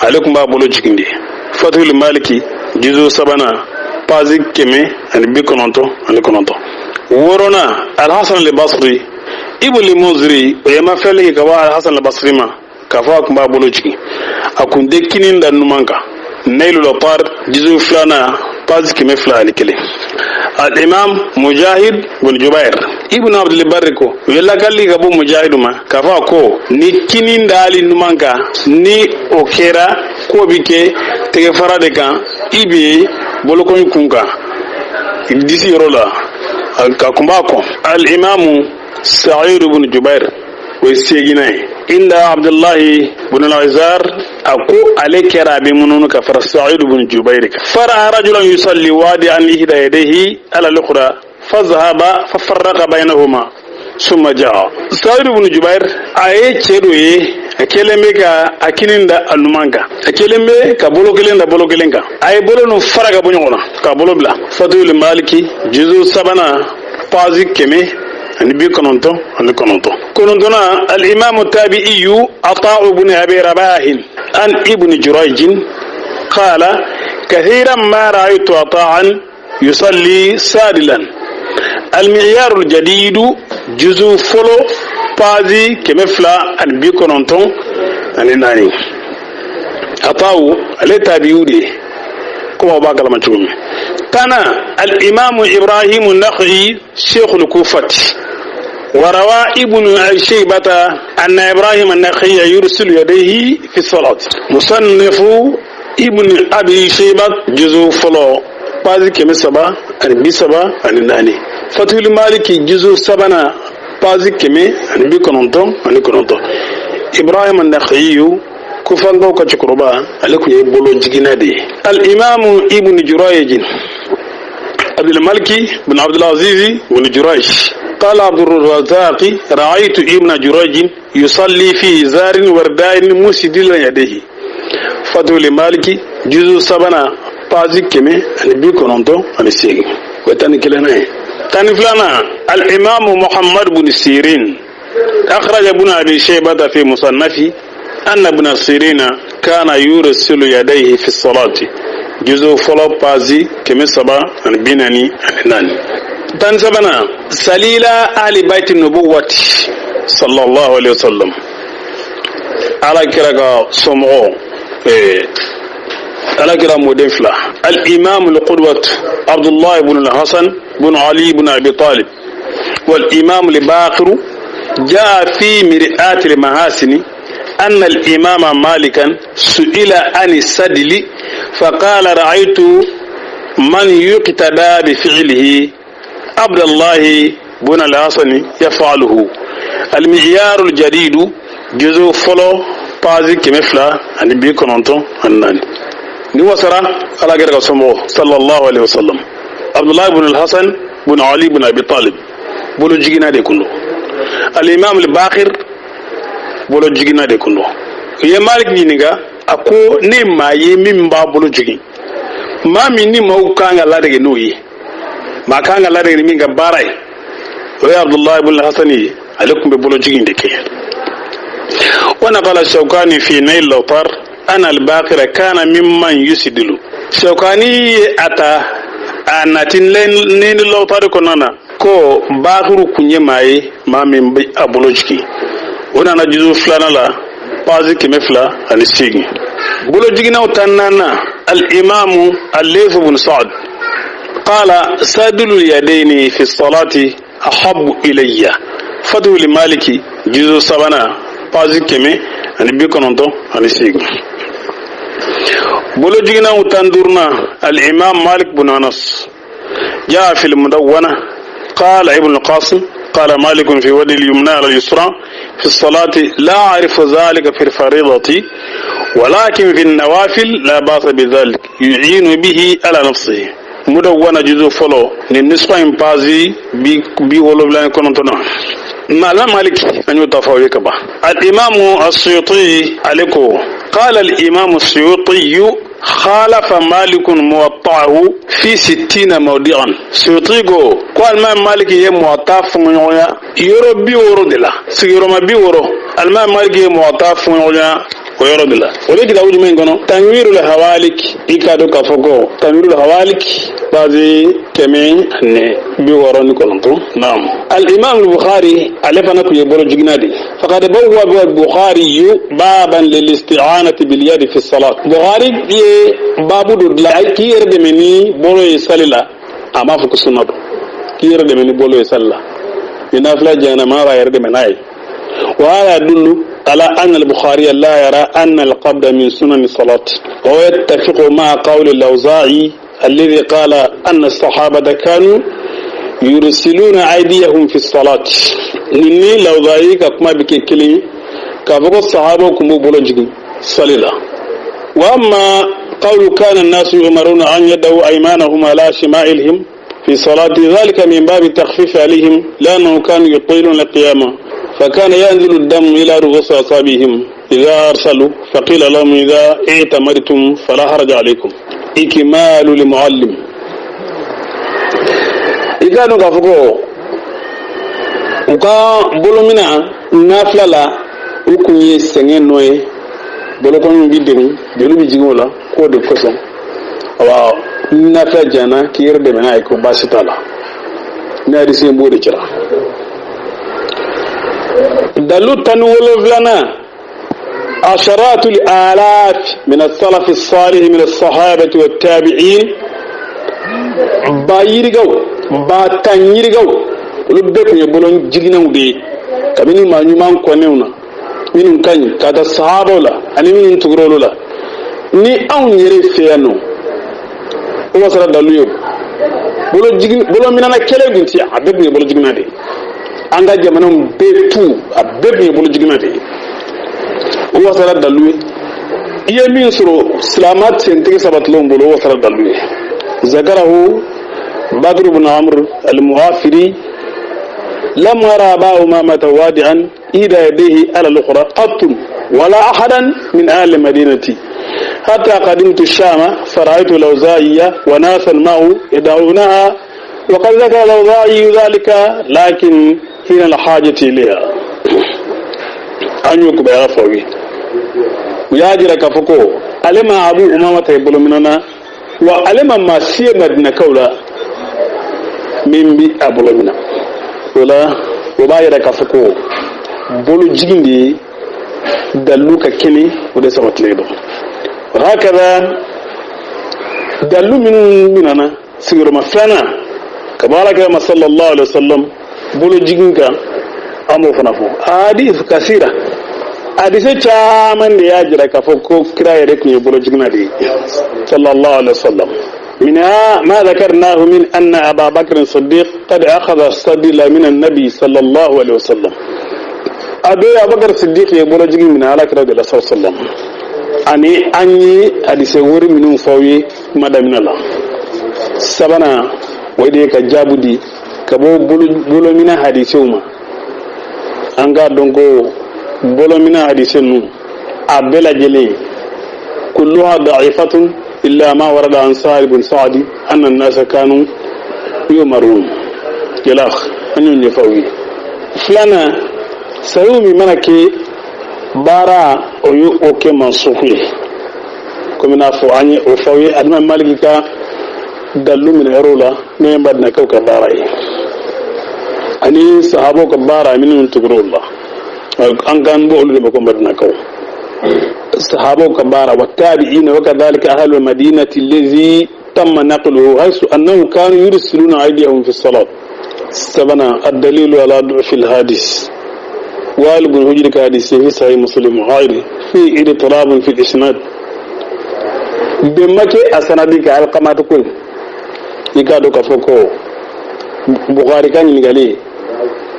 ale tun b'a bolo jigin de. Fathul Maliki juzu 3 pazi 199. Wɔɔrɔnan, Al-Hasan al-Basri Ibn al-Munziri o ye mafɛli kɛ ka bɔ Al-Hasan al-Basri ma k'a fɔ a tun b'a bolo jigin, a kun tɛ kinin da numan kan. Nailul Awtar juzu 2 pazi 201. Al-Imam Mujahid bin Jubair Ibn Abdul Barri ko u ye lakali ka bɔ Mujahid ma k'a fɔ a ko ni kinin dali numan kan, ni o kɛra k'o bi kɛ tɛgɛfara de kan, i bɛ bolokɔni kun kan disi yɔrɔ la, ka kun b'a kɔn. Al-Imam Sa'id bin Jubair o ye seginna ye. Inda Abdullahi bin al-Azhar a ko ale kɛra a bɛ mununu ka fara Sa'id bin Jubair kan. Fara rajulan yusalli wadi'an ihda yadayhi ala al-ukhra fazahaba fafarraqa bainahuma summa jaa. Sa'id bin Jubair a ye cɛ dɔ ye, a kɛlen bɛ ka a kinin da a numan kan, a kɛlen bɛ ka bolo kelen da bolo kelen kan, a ye bolo ninnu fara ka bɔ ɲɔgɔn na ka bolo bila. Fathul Maliki juzu 3 pazi 199. Kɔnɔntɔnnan, al-Imam Tabi'iyu Ata'u ibn Abi Rabah an Ibn Jurayj qala kathiran ma ra'aytu Ata'an yusalli sadilan. Al-Mi'yar al-Jadid juzu fɔlɔ pazi 294. Ata'u ale tabi'u de ye, komi aw b'a kalama cogo min. Tana, al-Imam Ibrahim an-Nakha'i Sheikh al-Kufati وروى ابن شيبة أن إبراهيم النخعي يرسل يديه في الصلاة. مصنف ابن أبي شيبة جزء فلو pazi 334. Fathul Maliki juzu 3 pazi 199. Ibrahim an-Nakha'i kufangaw ka cɛkɔrɔba, ale tun ye bolo jiginna de ye. Al-Imam Ibn Jurayj عبد الملك بن عبد العزيز بن جريج قال عبد الرزاق رأيت ابن جريج يصلي في زار ورداء مسدلا يديه. Fathul Maliki juzu 3 page 198. O ye 11nan ye. 12nan, al-imamu Muhammad bin Sirin. أخرج ابن أبي شيبة في مصنفه أن ابن سيرين كان يرسل يديه في الصلاة. جزء فلو page 744. 17nan, salila ahli bayt nubuwati sallallahu alaihi wasallam. Ala kira ka somɔgɔ, ala kira mɔden fila, al-imam al-qudwat Abdullah ibn al-Hasan ibn Ali ibn Abi Talib wal-imam al-Baqir. جاء في مرآة المحاسن أن الإمام مالكا سئل عن السدل فقال رأيت من يقتدى بفعله عبد الله بن الحسن يفعله. المعيار الجديد جزء فلو page 294. Ni wasara ala kira ka somɔgɔ sallallahu alaihi wasallam Abdullah ibn al-Hasan ibn Ali ibn Abi Talib bolo jiginna de kun don. Al-imam al-Baqir bolo jiginna de kun don. U ye Malik ɲininka, a ko ne maa ye min b'a bolo jigin, maa min ni maaw kan ka ladege n'o ye, maa kan ka ladege ni min ka baara ye, o ye Abdullah ibn al-Hasan ye, ale tun bɛ bolo jigin de kɛ. ونقل الشوكاني في نيل الأوطار أن الباقر كان ممن يسدل. Shawkani ata a nati Nail al-Awtar kɔnɔna na ko Bakiru kun ye maa ye, maa min bɛ a bolo jigin. O nana juzu filanan la page 208. Bolo jiginnaw 14nan, al-imamu al-Layth ibn Sa'd قال سادل اليدين في الصلاة أحب إلي. فتح المالكي juzu sabanan page 198. Bolo jiginnaw 15nan, al-imam Malik bin Anas. جاء في المدونة قال ابن القاسم قال مالك في وضع اليمنى على اليسرى في الصلاة لا أعرف ذلك في الفريضة ولكن في النوافل لا بأس بذلك يعين به على نفسه. مدونة جزء فلو ni nisfa in page 79. Malam Malik an y'o ta fɔ aw ye ka ban. Al-imam as-Suyuti ale ko قال الإمام السيوطي خالف مالك موطعه في 60 موضعا. Suyuti ko ko alimami Maliki ye Muwatta fɔɲɔgɔnya yɔrɔ 60 de la, sigiyɔrɔma 60 alimami Maliki ye Muwatta fɔɲɔgɔnya o yɔrɔ de la. O bɛ kitabu jumɛn kɔnɔ? Tanwirul Hawalik. I k'a dɔn k'a fɔ ko Tanwirul Hawalik page 169. Naam, al-imam al-Bukhari ale fana tun ye bolo jiginna de. فقد بوب البخاري بابا للاستعانة باليد في الصلاة. Bukhari ye babu dɔ dilan k'i yɛrɛ dɛmɛ ni bolo ye sali la. A m'a fɔ ko sunna don k'i yɛrɛ dɛmɛ ni bolo ye sali la, ni nafila jɛna maa b'a yɛrɛ dɛmɛ n'a ye. وهذا يدل على أن البخاري لا يرى أن القبض من سنن الصلاة، ويتفق مع قول الأوزاعي الذي قال أن الصحابة كانوا يرسلون أيديهم في الصلاة. Ni l'Awza'i ka kuma bɛ kɛ kelen ye k'a fɔ ko sahabaw tun b'u bolo jigin sali la. وأما قول كان الناس يؤمرون أن يضعوا أيمانهم على شمائلهم في صلاة، ذلك من باب التخفيف عليهم لأنه كانوا يطيلون القيام فكان ينزل الدم إلى رؤوس أصابعهم إذا أرسلوا، فقيل لهم إذا اعتمدتم فلا حرج عليكم. إكمال المعلم. I k'a dɔn k'a fɔ ko u ka bolomina nafila la, u kun ye sɛgɛn nɔ ye, bolokɔniw bi degun, joli bi jigin o la, k'o de kosɔn awa nafila jana k'i yɛrɛ dɛmɛ n'a ye, ko baasi t'a la. Ne hadisi in b'o de jira. Dalu 17nan, عشرات الآلاف من السلف الصالح من الصحابة والتابعين, ba yirigaw ba tan yirigaw, olu bɛɛ tun ye bolo jiginnaw de ye kabini maa ɲuman kɔnɛw na, minnu ka ɲi ka taa sahabaw la ani minnu tugura olu la ni anw yɛrɛ fɛ yan nɔ. O ma sɔrɔ dalu ye bolo jigin bolo minana kɛlɛ tun ti, a bɛɛ tun ye bolo jiginna de ye. An ka jamanaw bɛɛ tu, a bɛɛ tun ye bolo jiginna de ye. O wasara dalu ye. I ye min sɔrɔ silamɛ sentigi sabatilenw bolo, o wasara dalu ye. ذكره بدر بن عمرو المغافري: لم أرى أبا أمامة وادعا إحدى يديه على الأخرى قط ولا أحدا من أهل المدينة. حتى قدمت الشام فرأيت الأوزاعي وناسا معه يدعونها، وقد ذكر الأوزاعي ذلك لكن حين الحاجة إليها. An y'o kibaruya fɔ aw ye. U y'a jira k'a fɔ ko ale ma Abu Umama ta bolo minɛ na, wa ale ma maa si ye Madinakaw la min bi a bolo minɛ. O la, o b'a yira k'a fɔ ko bolo jigin de ye dalilu ka kɛnɛ, o de sabatilen don. Hakaza dalilu minnu minɛna sigiyɔrɔma filanan ka bɔ ala kira ma sallallahu alaihi wasallam bolo jigin kan, an b'o fana fɔ. Hadith kasira, hadise caman de y'a jira k'a fɔ ko kira yɛrɛ tun ye bolo jiginna de ye sallallahu alaihi wasallam. منها ما ذكرناه من أن أبا بكر الصديق قد أخذ السدل من النبي صلى الله عليه وسلم. أبي بكر الصديق يقول جيجي من على كرة الله صلى الله عليه وسلم. Ani an ye hadise wari minnu fɔ aw ye kuma daminɛ la. Sabanan, o de ye ka jaabu di ka bɔ bolomina hadisew ma. An k'a dɔn ko bolomina hadise ninnu a bɛɛ lajɛlen kulluha da'ifatun illa ma warada an Sa'id bin Sa'di anna an-nasa kanu yumarun jalakh. An y'o ɲɛfɔ aw ye. Filanan, sahihu min mana kɛ baara, o ye o kɛ mansuku ye, komi n'a fɔ an ye o fɔ aw ye Adama Maliki ka dalilu minɛ yɔrɔw la, n'o ye Madinakaw ka baara ye ani sahabaw ka baara minnu tugura o la. An kan bɔ olu de ma ko Madinakaw, sahabaw ka baara wa tabi'ina wa kadhalika ahlul madinati allazi tamma naqluhu haythu annahu kanu yursiluna aydiyahum fi salat. Sabanan, ad-dalilu ala du'fi al-hadis وائل بن هجر كحديث في صحيح مسلم وغيره في اضطراب في الإسناد بمكة أسنادي كالقمات كل يكادو كفوكو Bukhari ka ɲininkali,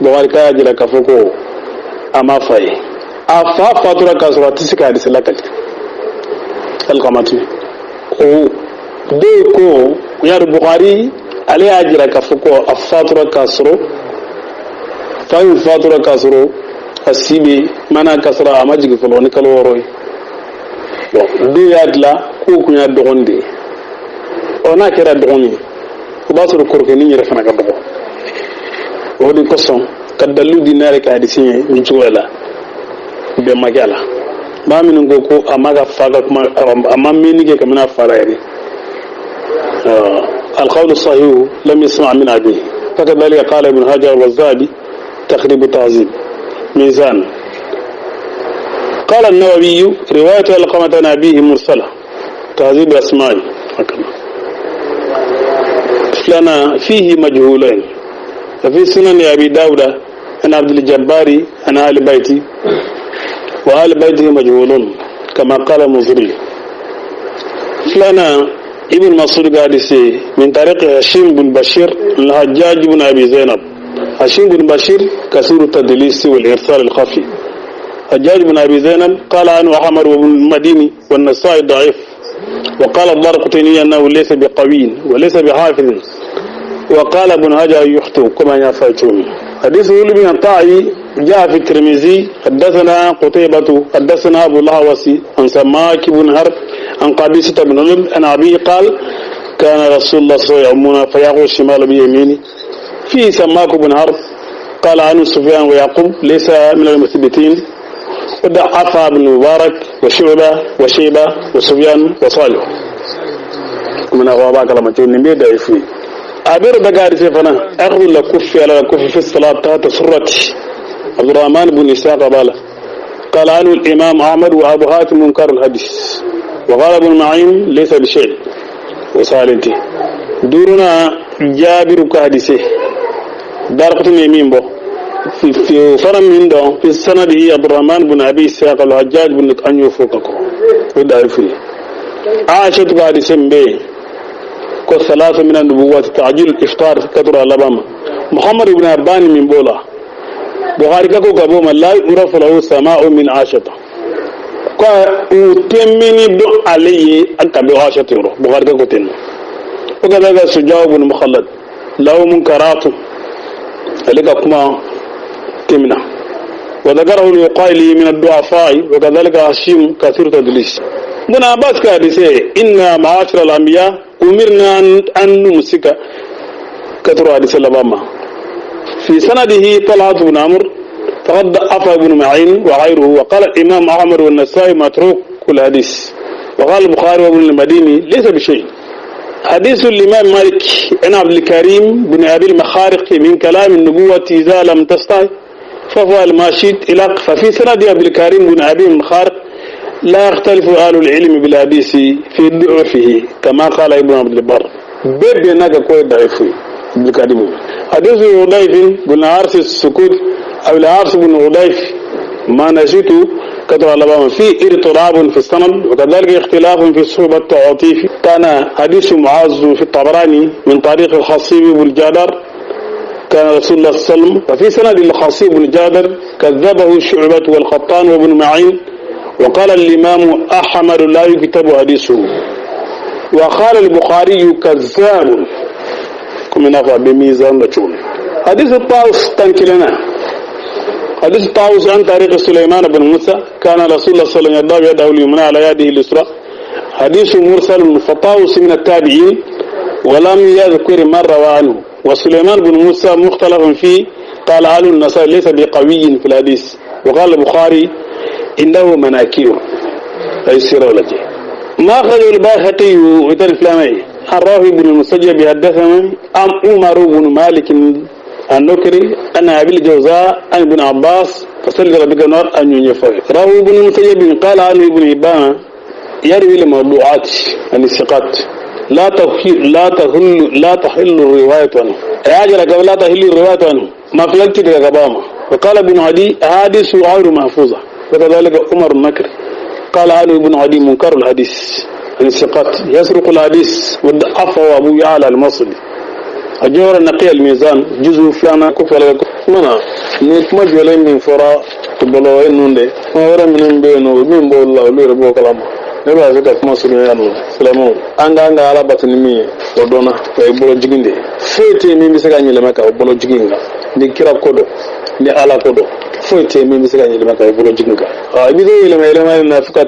Bukhari ka y'a jira k'a fɔ ko a ma fa ye, a fa fatura k'a sɔrɔ a tɛ se ka hadisi lakali. Alkamatu o dɔw ko o y'a dɔn Bukhari ale y'a jira k'a fɔ ko a fatura k'a sɔrɔ fa in fatura k'a sɔrɔ a si bɛ mana k'a sɔrɔ a ma jigin fɔlɔ ni kalo 6 ye. Bon, dɔw y'a dilan k'o kun y'a dɔgɔnin de ye. Ɔ, n'a kɛra dɔgɔnin ye, o b'a sɔrɔ kɔrɔkɛnin yɛrɛ fana ka dɔgɔ. O de kosɔn ka dalilu di n'a yɛrɛ ka hadisi ye nin cogoya la, bɛn ma kɛ a la. Maa minnu ko ko a ma ka fa ka kuma, a ma mɛnni kɛ kabini a fa la yɛrɛ. القول الصحيح لم يسمع من أبيه، فكذلك قال ابن حجر والذهبي تقريب التهذيب ميزان. قال النووي رواية علقمة عن أبيه مرسلة، تهذيب الأسماء. لنا فيه مجهولين. ففي سنن أبي داود عن عبد الجبار عن آل بيتي، وآل بيته مجهولون كما قال مزري. لنا ابن مسعود قادسي من طريق هشيم بن بشير الحجاج بن أبي زينب. هشيم بن بشير كثير التدليس والإرسال الخفي. حجاج بن أبي زينب قال عنه أحمد بن المديني والنسائي ضعيف، وقال الدارقطني أنه ليس بقوي وليس بحافظ، وقال ابن حجر يخطئ كما يفعلون. حديث بن الطائي جاء في الترمذي. حدثنا قتيبة حدثنا أبو الأحوص عن سماك بن حرب عن قبيصة بن نمر عن أبيه قال كان رسول الله صلى الله عليه وسلم فيأخذ الشمال بيمينه. فيه سماك بن حرب قال عنه سفيان ويعقوب ليس من المثبتين، وضعف ابن مبارك وشعبة وشيبة وسفيان وصالح من أغوابا كلمتين نمي ضعيفين. أبير بقاري سيفنا أخذ الكف على الكف في الصلاة تحت سرتي. عبد الرحمن بن إسحاق بالا قال عنه الإمام أحمد وأبو حاتم منكر الحديث، وقال ابن معين ليس بشيء. وسالتي دورنا جابر كحديثه دار قطن يمين بو في فرم من دون في السند عبد الرحمن بن أبي إسحاق الحجاج بن أن يفوقكم وضعيفه. عائشة كحديث بي كو ثلاثة من النبوات تعجيل الإفطار كتر الألباما. محمد بن أبان من بولا بخاري كاكو كابوما لا يعرف له سماء من عائشة كو تمني دو عليه أنت بعائشة يرو بخاري كاكو تن. وكذلك سجاو بن مخلد له منكرات لك كما تمنا. وذكره الوقائلي من الضعفاء، وكذلك هشيم كثير تدليس. ابن عباس كحديث إنا معاشر الأنبياء أمرنا أن نمسك كثر حديث الأبامة. في سنده طلعة بن عمرو فقد ضعف ابن معين وغيره، وقال الإمام أحمد والنسائي متروك كل حديث، وقال البخاري وابن المديني ليس بشيء. حديث الإمام مالك عن عبد الكريم بن أبي المخارق من كلام النبوة إذا لم تستحي فهو الماشيت إلى، ففي سند عبد الكريم بن أبي المخارق لا يختلف أهل العلم بالحديث في ضعفه كما قال ابن عبد البر. بيب هناك كوي ضعيف عبد الكريم. حديث غضيف بن عارس السكوت أو العارس بن غضيف ما نسيته كتب على بعض في اضطراب في السند، وكذلك اختلاف في صحبة التعاطيف. كان حديث معاذ في الطبراني من طريق الخصيب بن جابر كان رسول الله صلى الله عليه وسلم، ففي سند الخصيب بن جابر كذبه شعبة والقطان وابن معين، وقال الإمام أحمد لا يكتب حديثه، وقال البخاري كذاب. كم نفع بميزان رجل. حديث الطاووس تنكلنا. حديث الطاووس عن طريق سليمان بن موسى كان رسول الله صلى الله عليه وسلم يضع يده اليمنى على يده اليسرى. حديث مرسل، فطاووس من التابعين ولم يذكر من روى عنه، وسليمان بن موسى مختلف فيه، قال أهل النسائي ليس بقوي في الحديث، وقال البخاري إنه مناكير أي سيرة ولجه. ما أخرج البيهقي وتنفلامي عن راوي بن المسيب حدثنا أم عمر بن مالك النكري أن أبي الجوزاء عن ابن عباس فسأل ربك نار أن ينفع. راوي بن المسيب قال عنه ابن حبان يروي الموضوعات عن الثقات لا تحل الرواية عنه. أجل لا تحل الرواية عنه ما فلنت بغبامة. وقال ابن عدي أحاديث غير محفوظة، وكذلك عمر النكري قال عنه ابن عدي منكر الحديث عن الثقات يسرق الحديث، وضعفه أبو يعلى المصري. الجوهر النقي الميزان جزء فلانا كفر منا ni kuma jɔlen min fɔra bɔlɔ ninnu de kuma wɛrɛ minnu bɛ yen nɔ min b'o la olu yɛrɛ b'o kalama. Ne b'a fɛ ka kuma surunya nɔ silamɛw an k'an ka ala bato ni min ye o dɔnna o ye bolo jigin de ye. Foyi tɛ yen min bɛ se ka yɛlɛma ka o bolo jigin kan ni kira ko dɔn ni ala ko dɔn, foyi tɛ yen min bɛ se ka yɛlɛma ka o bolo jigin kan. I bɛ to yɛlɛma yɛlɛma in na fo ka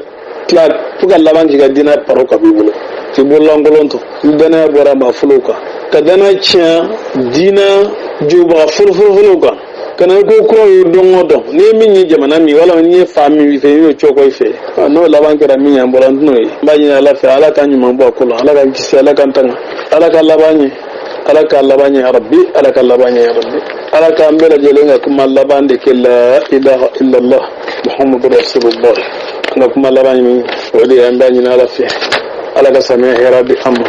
tila fo ka laban k'i ka diinɛ paro ka b'i bolo k'i bololankolon to ni danaya bɔra maa fɔlɔw kan ka danaya tiɲɛ diinɛ jobaga fɔlɔfɔlɔfɔlɔw kan ka na ko kuraw ye dɔn o dɔn n'i ye min ye jamana min walima n'i ye fa min fɛ i y'o cɔkɔ i fɛ n'o laban kɛra min ye an bɔra n t'o ye. N b'a ɲini ala fɛ ala ka ɲuman bɔ a ko la, ala k'an kisi, ala k'an tanga, ala ka laban ɲɛ, ala ka laban ɲɛ rabbi, ala ka laban ɲɛ rabbi, ala k'an bɛɛ lajɛlen ka kuma laban de kɛ la ilaha illallah muhammadu rasulullah. An ka kuma laban min o de ye an b'a ɲini ala fɛ ala ka samiya hɛrɛ di an ma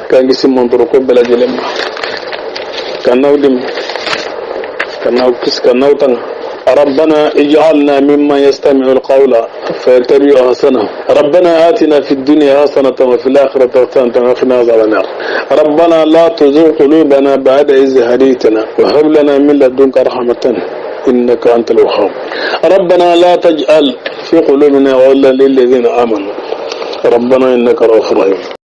k'an kisi mantɔrɔ ko bɛɛ lajɛlen ma ka n'aw dɛmɛ ka n'aw kisi ka n'aw tanga. ربنا اجعلنا ممن يستمع القول فيتبع أحسنه. ربنا آتنا في الدنيا حسنة وفي الآخرة حسنة وقنا عذاب النار. ربنا لا تزغ قلوبنا بعد إذ هديتنا وهب لنا من لدنك رحمة إنك أنت الوهاب. ربنا لا تجعل في قلوبنا غلا للذين آمنوا ربنا إنك رؤوف رحيم.